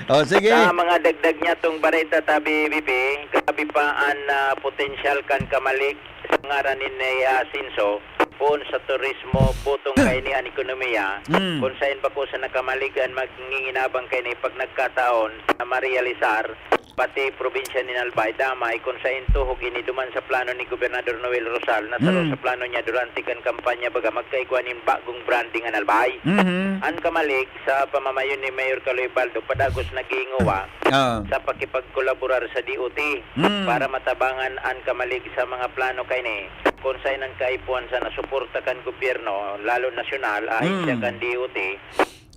Oh, sige. Sa mga dagdag niya tong bareta tabi, Bibi, grabe pa ang ah, potensyal kan kamalig sa ngaran ni Nea Asenso, poon sa turismo, putong kaini an ekonomiya, Mm. kung sain bako sa nakamalig an magnginginabang kaini pag nagkataon na marealisar, pati probinsya nin Albay, damay kung sain tuhog ini duman sa plano ni Gobernador Noel Rosal na saro Mm. sa plano niya durante kan kampanya baga magkaigwa nin bagong branding an Albay. Mhm. An kamalig sa pamamayon ni Mayor Kaloy Baldo padagos naghihinguwa Ah. sa pakipagkolaborar sa D O T Mm. para matabangan an kamalig sa mga plano kaini. Kung sain an kaipuhan sa nasuporta kan gobyerno, lalo nasyonal, ahensya Mm. kan D O T,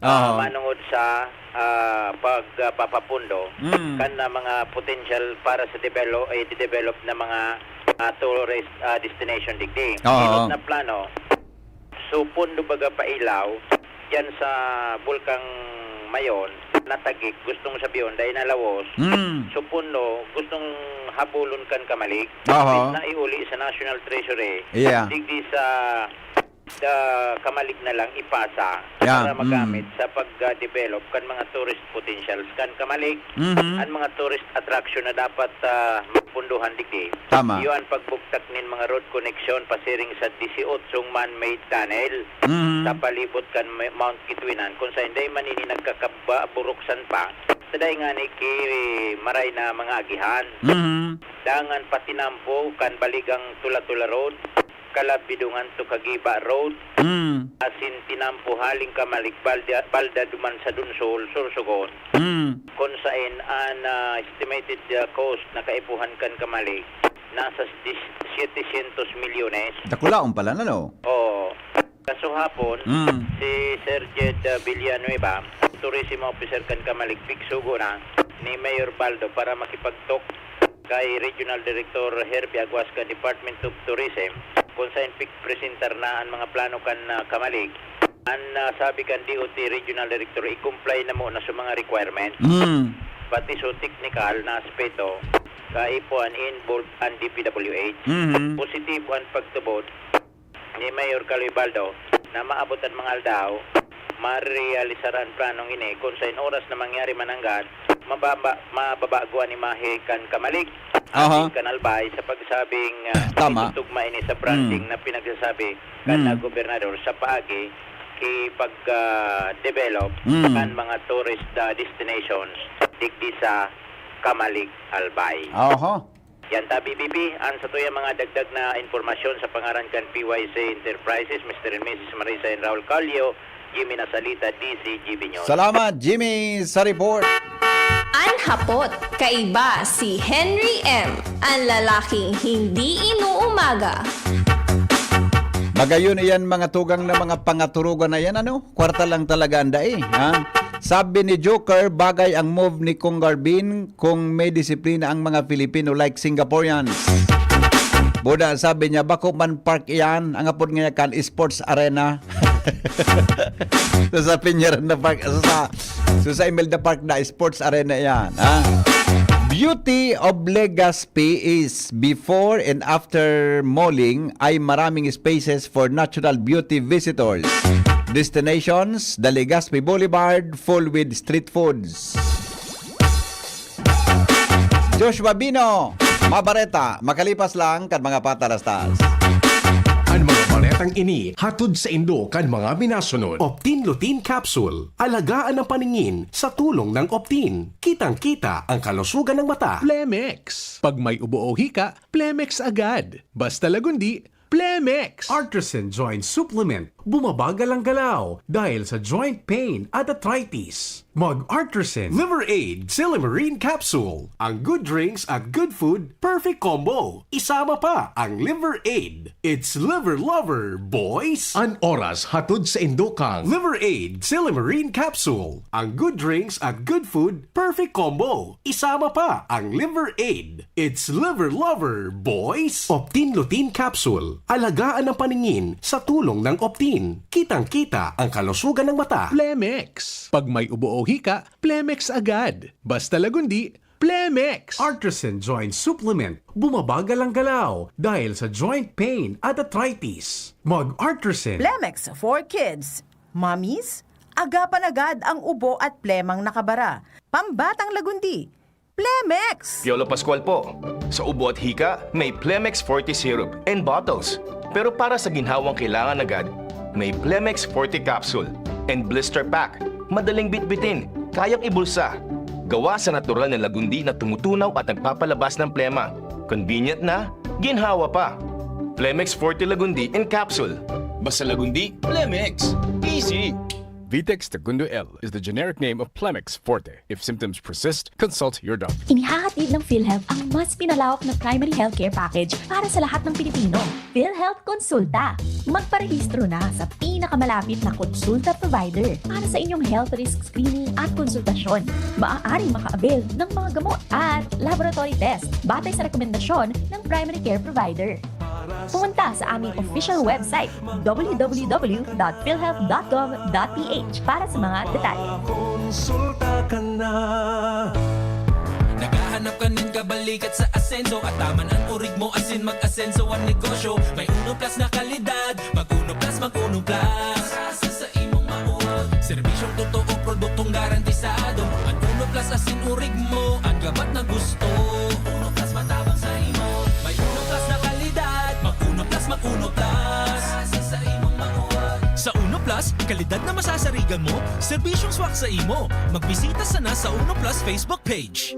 Aha. ah, manungod sa ah, pagpapapundo Mm. kan na mga potential para sa develop, eh, develop na mga ah, tourist ah, destination digdi. Oo. Inot na plano, so pondo baga pailaw, diyan sa Bulkang Mayon, natagik, gustong sabihon, dahil nalawos, Mm. so pondo, gustong habulon kan kamalig, Aha. na iuli sa National Treasury, Yeah. digdi sa ah, Camalig na lang ipasa para magamit sa pag-develop kan mga tourist potentials kan Camalig, an mga tourist attraction na dapat, ah, mapunduhan digdi. Tama. Iyo an pagbugtak nin mga road connection pasiring sa disiotso man-made tunnel sa palibot kan Ma-, Mount Kituinan, kun saen dai man ini nagkakababuruksan pa, sa dai ngani ki maray na mga agihan. Mhm. Dangan patinampo kan Baligang Tula-Tula Road, Calabidongan to Caguiba Road, Mm. asin tinampo haling Camalig, Balda, Balda duman sa Dunsol, Sorsogon, Mm. kun saen an, ah, estimated, ah, cost na kaipuhan kan Camalig nasa dis-, setecientos milyones. Dakulaon pala na, no? Oo. Kasuhapon, Mm. si Sir Jed, ah, Villanueva, tourism officer kan Camalig, pigsugo na ni Mayor Baldo para makipag-talk kay Regional Director Herbie Aguas kan Department of Tourism, kun saen pigpresentar na an mga plano kan, ah, Camalig. An, ah, sabi kan D O T Regional Director, i-comply na muna sa mga requirement. Mm. Pati sa technical na aspeto, kaipuhan involved an D P W H. Mhm. Positibo an pagtubod ni Mayor Caloy Baldo na maabot an mga aldaw, marealisar an planong ini, kun saen oras na mangyari mananggad, mababa-, mababago an imahe kan Camalig, Aha. asin kan Albay sa pagsabing, ah, Tama. itutugma ini sa branding Mm. na pinagsasabi kan, Mm. ah, gobernador sa paagi ki pag, ah, develop Mm. kan mga tourist, ah, destinations digdi sa Camalig, Albay. Aha. Yan ta, B B P, an satuyang mga dagdag na impormasyon sa pangaran kan P Y C Enterprises, Mister and Missus Marisa and Raul Calio, Jimmy Nasalita, D Z G B News. Salamat, Jimmy, sa report. An hapot, kaiba si Henry M, an lalaking hindi inuumaga. Magayon iyan, mga tugang na mga pangaturugan na yan, ano? Kwarta lang talaga ang dai, ha? Sabi ni Joker, bagay ang move ni Kong Garvin kung may disiplina ang mga Filipino like Singaporeans. Buda, sabi niya, bako man park iyan, ang apod nga kan sports arena. So, sa Piñaranda Park, so, sa, so, sa Imelda Park na sports arena iyan, ha? Beauty of Legazpi is before and after mauling ay maraming spaces for natural beauty visitors. Destinations, the Legazpi Boulevard, full with street foods. Joshua Bino, mabareta, makalipas lang kan mga patarastas. An mga baretang ini hatod saindo kan mga minasunod. Optin Lutein Capsule. Alagaan ang paningin sa tulong ng Optin. Kitang-kita ang kalusugan ng mata. Plemex. Pag may ubo o hika, Plemex agad. Basta lagundi, Plemex. Artresin Joint Supplement. Bumabagal ang galaw dahil sa joint pain at arthritis. Mag Artresin Liver Aid Silymarin Capsule. Ang good drinks at good food, perfect combo. Isama pa ang Liver Aid. It's Liver Lover, boys! An oras hatod saindo kan Liver Aid Silymarin Capsule. Ang good drinks at good food, perfect combo. Isama pa ang Liver Aid. It's Liver Lover, boys! Optin Lutein Capsule. Alagaan ang paningin sa tulong ng Optin. Kitang-kita ang kalusugan ng mata. Plemex. Pag may ubo o hika, Plemex agad. Basta lagundi, Plemex. Artresin Joint Supplement. Bumabagal ang galaw dahil sa joint pain at arthritis. Mag Artresin. Plemex for Kids. Mommies, agapan agad ang ubo at plemang nakabara. Pambatang lagundi, Plemex! Piolo Pascual po. Sa ubo at hika, may Plemex Forte Syrup and bottles. Pero para sa ginhawang kailangan agad, may Plemex Forte Capsule and Blister Pack. Madaling bitbitin, kayang ibulsa. Gawa sa natural na lagundi na tumutunaw at nagpapalabas ng plema. Convenient na, ginhawa pa. Plemex Forte Lagundi in Capsule. Basta lagundi, Plemex. Easy! Vitex Tagundo L is the generic name of Plemex Forte. If symptoms persist, consult your doctor. Inihahatid ng PhilHealth ang mas pinalawak na primary healthcare package para sa lahat ng Pilipino. PhilHealth Konsulta. Magparehistro na sa pinakamalapit na konsulta provider para sa inyong health risk screening at konsultasyon. Maaaring maka-avail ng mga gamot at laboratory test batay sa rekomendasyon ng primary care provider. Pumunta sa aming official website, w w w dot philhealth dot gov dot p h, para sa mga detalye. Konsulta ka na. Naghahanap ka Nin kabalikat sa asenso, ataman an orig mo asin mag-asenso an negosyo. May Uno Plus na kalidad, mag Uno Plus, mag Uno Plus. Sa, sa, sa imong maurot. Serbisyong totoo, produktong garantisado. An Uno Plus asin orig mo, an gabat na gusto. Uno Plus matabang sa imo. May Uno Plus na kalidad, mag Uno Plus, mag Uno Plus. Sa, sa, sa imong maurot. Sa Uno Plus, kalidad na masasarigan mo, serbisyong swak sa imo. Magbisita sana sa Uno Plus Facebook page.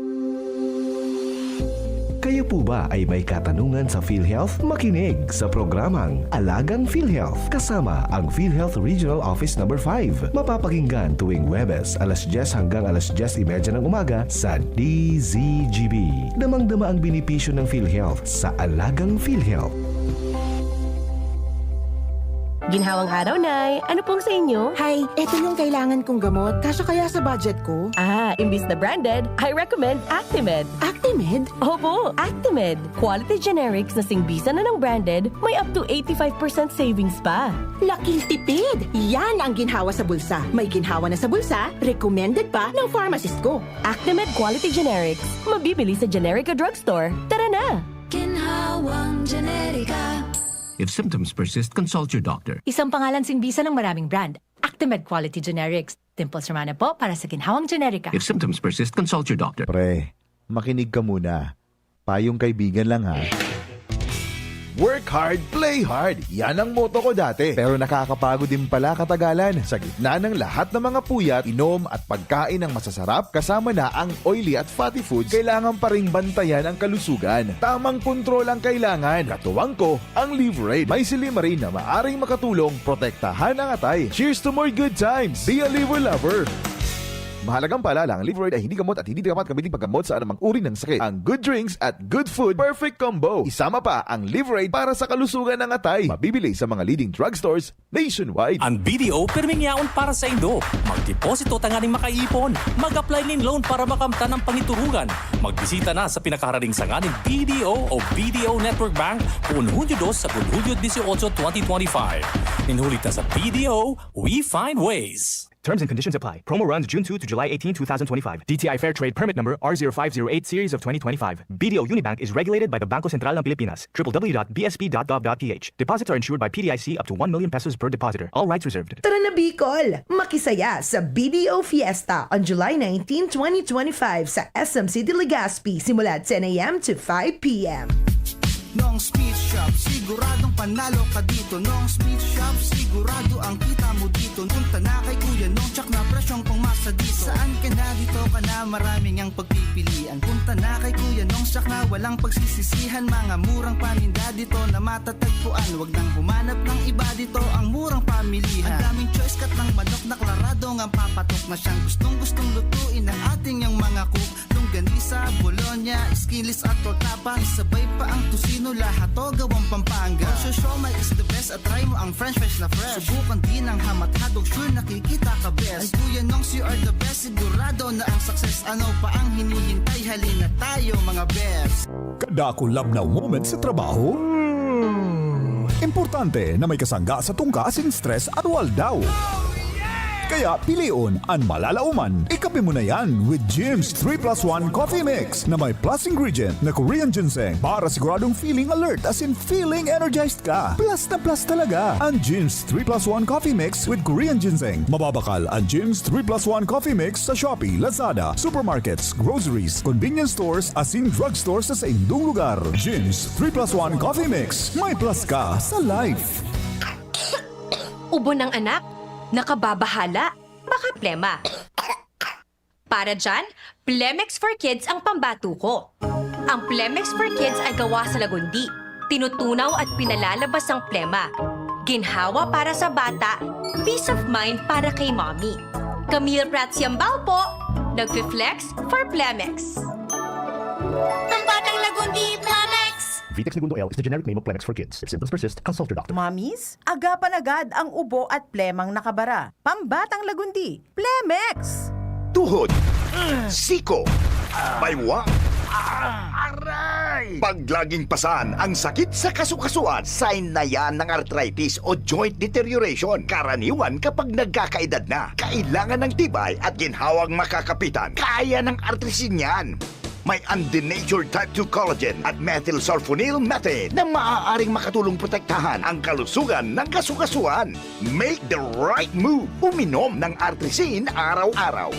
Kayo po ba ay may katanungan sa PhilHealth? Makinig sa programang Alagang PhilHealth kasama ang PhilHealth Regional Office Number five. Mapapakinggan tuwing Huwebes, alas dyes hanggang alas dyes y media ng umaga sa D Z G B. Damang-dama ang benepisyo ng PhilHealth sa Alagang PhilHealth. Ginhawang araw, Nay. Ano pong sa inyo? Hay, eto yung kailangan kong gamot. Kasya kaya sa budget ko? Ah, imbis na branded, I recommend Actimed. Actimed? Opo, Actimed. Quality generics na singbisan na ng branded, may up to eighty-five percent savings pa. Laking tipid! Yan ang ginhawa sa bulsa. May ginhawa na sa bulsa, recommended pa ng pharmacist ko. Actimed Quality Generics. Mabibili sa Generica Drugstore. Tara na! Ginhawang Generica. If symptoms persist, consult your doctor. Isang pangalan singbisan ng maraming brand. Actimed Quality Generics. Dimples Romana po para sa Ginhawang Generica. If symptoms persist, consult your doctor. Pre, makinig ka muna. Payong kaibigan lang, ha. Work hard, play hard. Yan ang motto ko dati. Pero nakakapagod din pala katagalan. Sa gitna ng lahat ng mga puyat, inom at pagkain ng masasarap, kasama na ang oily at fatty foods, kailangan pa ring bantayan ang kalusugan. Tamang kontrol ang kailangan. Katuwang ko, ang Liveraid. May silymarin na maaring makatulong protektahan ang atay. Cheers to more good times! Be a Liver Lover! Mahalagang paalala, ang Liveraid ay hindi gamot at hindi dapat gamitin paggamot sa anumang uri ng sakit. Ang good drinks at good food, perfect combo. Isama pa ang Liveraid para sa kalusugan ng atay. Mabibili sa mga leading drugstores nationwide. Ang B D O pirming yaon para saindo. Magdeposito tanganing makaipon. Mag-apply nin loan para makamtan ang pangiturugan. Magbisita na sa pinakaharaning sanga nin B D O o B D O Network Bank poon Hunyo dos sagkod Hunyo dieciocho, twenty twenty-five. Nin huli ta sa B D O, we find ways. Terms and conditions apply. Promo runs June two to July eighteen, two thousand twenty-five. D T I Fair Trade Permit Number R zero five zero eight Series of twenty twenty-five. B D O Unibank is regulated by the Bangko Sentral ng Pilipinas. W W W dot B S P dot gov dot P H. Deposits are insured by P D I C up to one million pesos per depositor. All rights reserved. Tara na, Bicol! Makisaya sa B D O Fiesta on July nineteen, twenty twenty-five sa S M City Legazpi simula ten a m to five p m. Nong's Meat Shop, siguradong panalo ka dito. Nong's Meat Shop, sigurado ang kita mo dito. Punta na kay Kuya Nong, tsak na presyong pangmasa dito. Saan ka na, dito ka na, maraming ang pagpipilian. Punta na kay Kuya Nong, tsak na walang pagsisisihan. Mga murang paninda dito na matatagpuan. Wag nang humanap ng iba, dito ang murang pamilihan. Ang daming choice, cut ng manok na klarado nga papatok na siyang gustong-gustong lutuin ng ating yang mga cook. Longganisa, bologna, skinless at torta pa. Isabay pa ang tocino, lahat to gawang Pampanga. For sure, siomai is the best at try mo ang french fries na fresh. Subukan din ang hamat hotdog, sure nakikita ka best. Ay, Kuya Nongs, you are the best, sigurado na ang success. Ano pa ang hinihintay? Halina tayo, mga best. Kada kulabnaw moment sa trabaho? Hmm. Importante na may kasangga sa tungka asin stress aroaldaw. Kaya pilion an malalaoman. Ikape mo na yan with Jim's three plus one Coffee Mix na may plus ingredient na Korean ginseng para siguradong feeling alert asin feeling energized ka. Plus na plus talaga an Jim's three plus one Coffee Mix with Korean ginseng. Mababakal an Jim's three plus one Coffee Mix sa Shopee, Lazada, supermarkets, groceries, convenience stores, asin drugstore sa saindong lugar. Jim's three plus one Coffee Mix. May plus ka sa life. Ubo ng anak, nakababahala, baka plema. Para dyan, Plemex for Kids ang pambato ko. Ang Plemex for Kids ay gawa sa lagundi. Tinutunaw at pinalalabas ang plema. Ginhawa para sa bata, peace of mind para kay mommy. Camille Prats Yambao po, nagfi-flex for Plemex. Pambatang lagundi, Plemex! Vitex Negundo L is the generic name of Plemex for Kids. If symptoms persist, consult your doctor. Mommies, agapan agad ang ubo at plemang nakabara. Pambatang lagundi, Plemex! Tuhod, siko, baywa, aray! Pag laging pasan ang sakit sa kasukasuan, sign na yan ng arthritis o joint deterioration. Karaniwan kapag nagkakaedad na, kailangan ng tibay at ginhawang makakapitan. Kaya ng Artrisin yan. May undenatured type two collagen at methylsulfonyl methane na maaaring makatulong protektahan ang kalusugan ng kasukasuan. Make the right move. Uminom ng Artrisin araw-araw.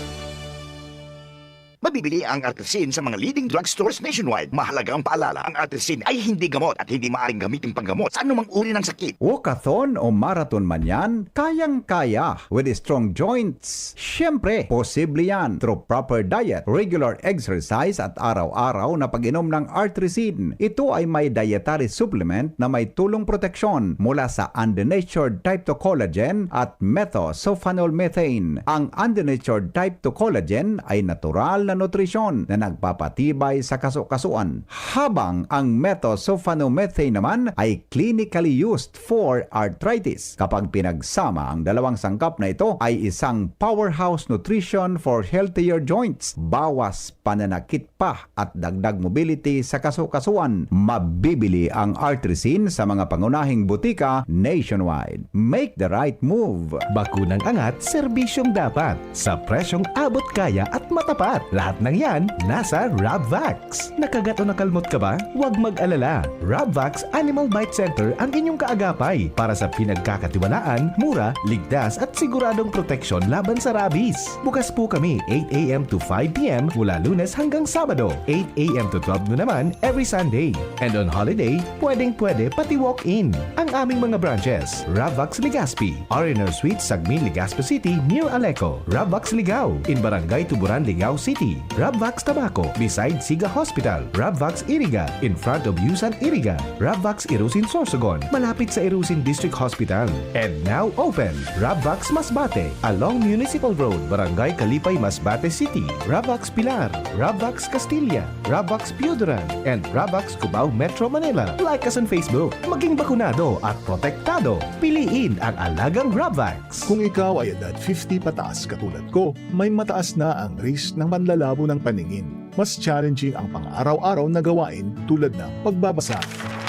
Mabibili ang Artrisin sa mga leading drugstores nationwide. Mahalagang paalala, ang Artrisin ay hindi gamot at hindi maaaring gamitin panggamot sa anumang uri ng sakit. Walkathon o marathon man yan, kayang-kaya with strong joints. Siyempre, posible yan through proper diet, regular exercise at araw-araw na pag-inom ng Artrisin. Ito ay may dietary supplement na may tulong proteksyon mula sa undenatured type two collagen at methylsulfonyl methane. Ang undenatured type two collagen ay natural na nutrisyon na nagpapatibay sa kasukasuan, habang ang methylsulfonyl methane naman ay clinically used for arthritis. Kapag pinagsama, ang dalawang sangkap na ito ay isang powerhouse nutrition for healthier joints. Bawas pananakit pa at dagdag mobility sa kasukasuan. Mabibili ang Artrisin sa mga pangunahing butika nationwide. Make the right move! Bakunang angat, serbisyong dapat, sa presyong abot kaya at matapat. Lahat ng yan, nasa Rabvax. Nakagat o nakalmot ka ba? Huwag mag-alala. Rabvax Animal Bite Center ang inyong kaagapay para sa pinagkakatiwalaan, mura, ligtas at siguradong proteksyon laban sa rabies. Bukas po kami eight a m to five p m mula Lunes hanggang Sabado, eight a m to twelve noon naman every Sunday. And on holiday, pwedeng-pwede pati walk-in. Ang aming mga branches, Rabvax Legazpi, R and R Suite, Sagmin, Legazpi City, near Aleco. Rabvax Ligao, in Barangay Tuburan, Ligao City. Rabvax Tabaco, beside Siga Hospital. Rabvax Iriga, in front of Yusan Iriga. Rabvax Irusin, Sorsogon, malapit sa Irusin District Hospital. And now open, Rabvax Masbate, along Municipal Road, Barangay Kalipay, Masbate City. Rabvax Pilar, Rabvax Castilla, Rabvax Pioduran, and Rabvax Cubao, Metro Manila. Like us on Facebook. Maging bakunado at protektado. Piliin ang alagang Rabvax. Kung ikaw ay edad fifty pataas katulad ko, may mataas na ang risk ng panlalabo ng paningin. Mas challenging ang pang-araw-araw na gawain tulad ng pagbabasa,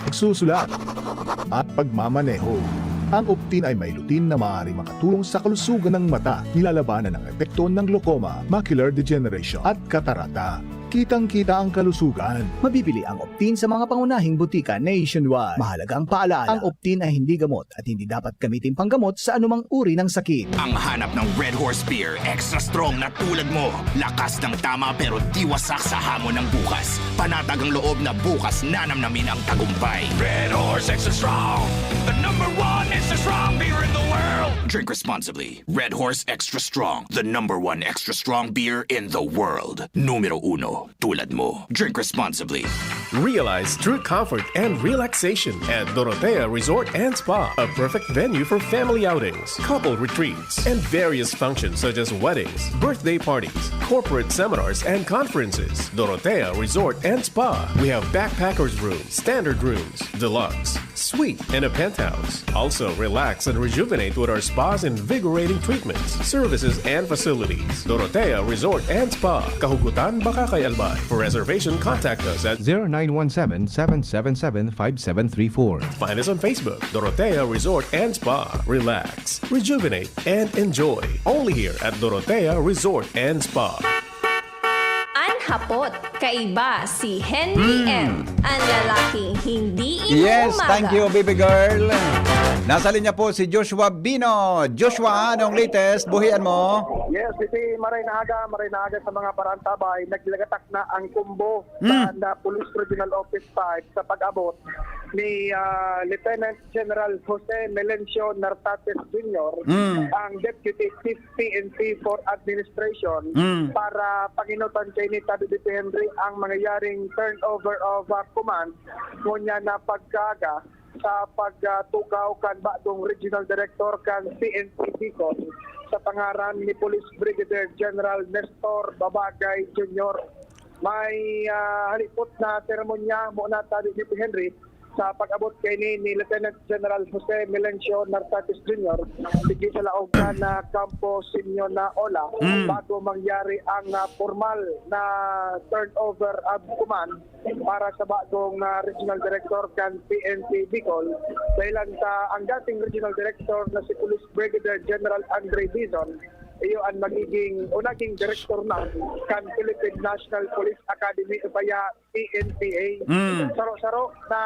pagsusulat, at pagmamaneho. Ang Optin ay may lutein na maaaring makatulong sa kalusugan ng mata, nilalabanan ang epekto ng glaucoma, macular degeneration, at katarata. Kitang-kita ang kalusugan. Mabibili ang Optin sa mga pangunahing butika nationwide. Mahalagang paalala, ang Optin ay hindi gamot at hindi dapat gamitin panggamot sa anumang uri ng sakit. Ang hanap ng Red Horse Beer, extra strong na tulad mo. Lakas ng tama pero di wasak sa hamon ng bukas. Panatag ang loob na bukas nanamnamin ang tagumpay. Red Horse Extra Strong, the number one extra strong beer in the world. Drink responsibly. Red Horse Extra Strong, the number one extra strong beer in the world. Numero uno, tulad mo. Drink responsibly. Realize true comfort and relaxation at Dorotea Resort and Spa, a perfect venue for family outings, couple retreats, and various functions such as weddings, birthday parties, corporate seminars, and conferences. Dorotea Resort and Spa. We have backpackers room, standard rooms, deluxe, suite, and a penthouse. Also, relax and rejuvenate with our spa's invigorating treatments, services, and facilities. Dorotea Resort and Spa, Kahugutan, Bacacay, Albay. For reservation, contact us at zero nine one seven, seven seven seven, five seven three four. Find us on Facebook, Dorotea Resort and Spa. Relax, rejuvenate, and enjoy. Only here at Dorotea Resort and Spa. An hapot, kaiba si Henry M. An lalaking hindi imo Yes, umaga. Thank you, baby girl. Nasa linya po si Joshua Bino. Joshua, anong latest? Buhian mo? Yes, iti maray na aga, maray na aga sa mga paraantabay. Naglagatak na ang kumbo Mm. sa na Police Regional Office five sa pag-abot ni, ah, Lieutenant General Jose Melencio Nartates Junior, Mm. ang Deputy Chief P N P for Administration Mm. para panginutan kay ni Tado Dito Henry ang mangyayaring turnover of, uh, command ngunyan na pagkaaga sa pagtukaw kan bagong Regional Director kan P N P Bicol sa pangaran ni Police Brigadier General Nestor Babagay Junior. May, ah, halipot na seremonya muna Tado Dito Henry sa pag-abot kaini ni Lieutenant General Jose Melencio Nartates Junior digdi sa laog kan Campo Simeon na Ola Mm. bago mangyari ang, ah, formal na turnover of command para sa bagong, ah, Regional Director kan P N P Bicol. Dahilan sa ang dating Regional Director na si Police Brigadier General Andre Dizon iyo an magiging o naging direktor na kan Philippine National Police Academy o kaya P N P A. Mm. Saro-saro na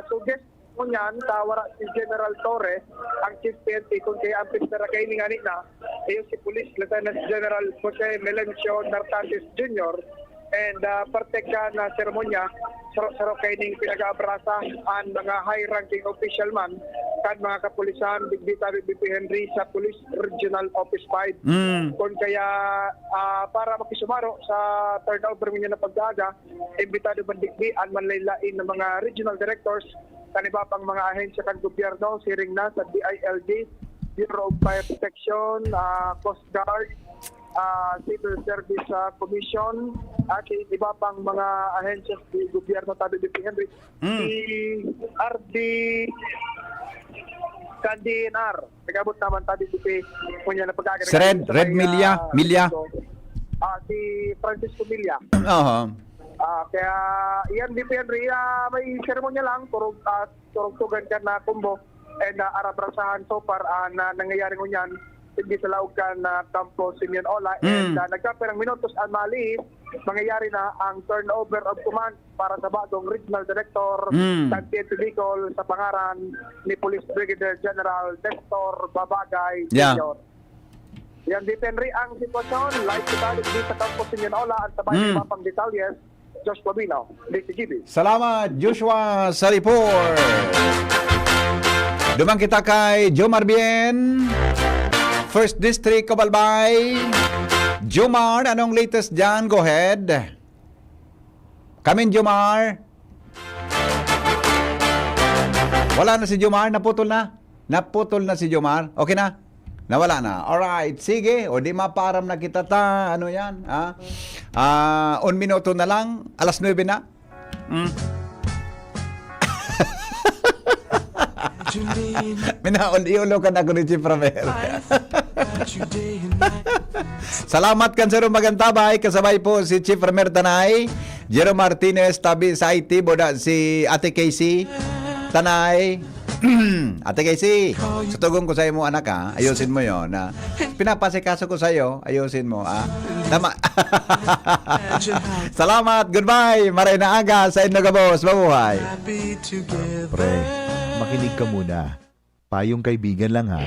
suggest mo niyan, ta wara si General Torre, ang Chief P N P, kun kaya ang pistera kaini ngani na, iyo si Police Lieutenant General Jose Melencio Nartates Junior, and, ah, parte kan, ah, seremonya, saro-saro kaining pinag-aabrasa an mga high-ranking official man kan mga kapulisan, digdi tabi B P Henry sa Police Regional Office five. Mm. Kun kaya, ah, para makisumaro sa turnover ngunyan na pag-aaga, imbitado man digdi an manlain-lain na mga regional directors kan iba pang mga ahensya kan gobyerno, siring na sa D I L G, Bureau of Fire Protection, ah, Coast Guard, ah, Civil Service, ah, Commission, at iba pang mga ahensya sa gobyerno, tabi ni Henry. Mm. Si R D kan D N R, nag-abot naman tabi ni ngunyan na pag-aaga. Si Red, Red Kaya, Milla, Milla. Ah, si Francisco Milla. Oho. Ah, kaya, yan, D P Henry, ah, may seremonya lang, turog, ah, turog-tugan ka na kumbo, and, ah, arabrasahan so far, ah, na nangyayari ngunyan, hindi sa laog kan, ah, Kampo Simeon Ola, and, Mm. ah, nagkapirang minutos ang mali, mangyayari na ang turnover of command para sa bagong regional director Mm. ng P N P Bicol sa pangaran ni Police Brigadier General Nestor Babagay Yeah. Junior. Yan, D P Henry, ang sitwasyon. Live kita dito sa Kampo Simeon Ola at sabay Mm. ng iba pang detalye. Josh Pabino, D C G B. Salamat, Joshua, sa report. Duman kita kay Jomar Bien, First District of Albay. Jomar, anong latest dyan? Go ahead. Come in, Jomar. Wala na si Jomar, naputol na. Naputol na si Jomar. Okay na? Nawala na. Alright, sige. O di mapaaram na kita ta. Ano yan? Ha? Ah, un minuto na lang. Alas nuebe na. Mm. Minaol-iolo ka na ako ni Chief Ramer. Salamat kan sarong magantabay. Kasabay po si Chief Ramer Tanay, Jerome Martinez, tabi sa I T, boda si Ate Casey Tanay. Ate Casey, sutugon ko sa imo, anak, ha? Ayusin mo yon, ha? Pinapasikaso ko sa'yo, ayusin mo, ha? Tama. Salamat, goodbye. Maray na aga sa inyo gabos. Mabuhay. Pre, makinig ka muna. Payong kaibigan lang, ha.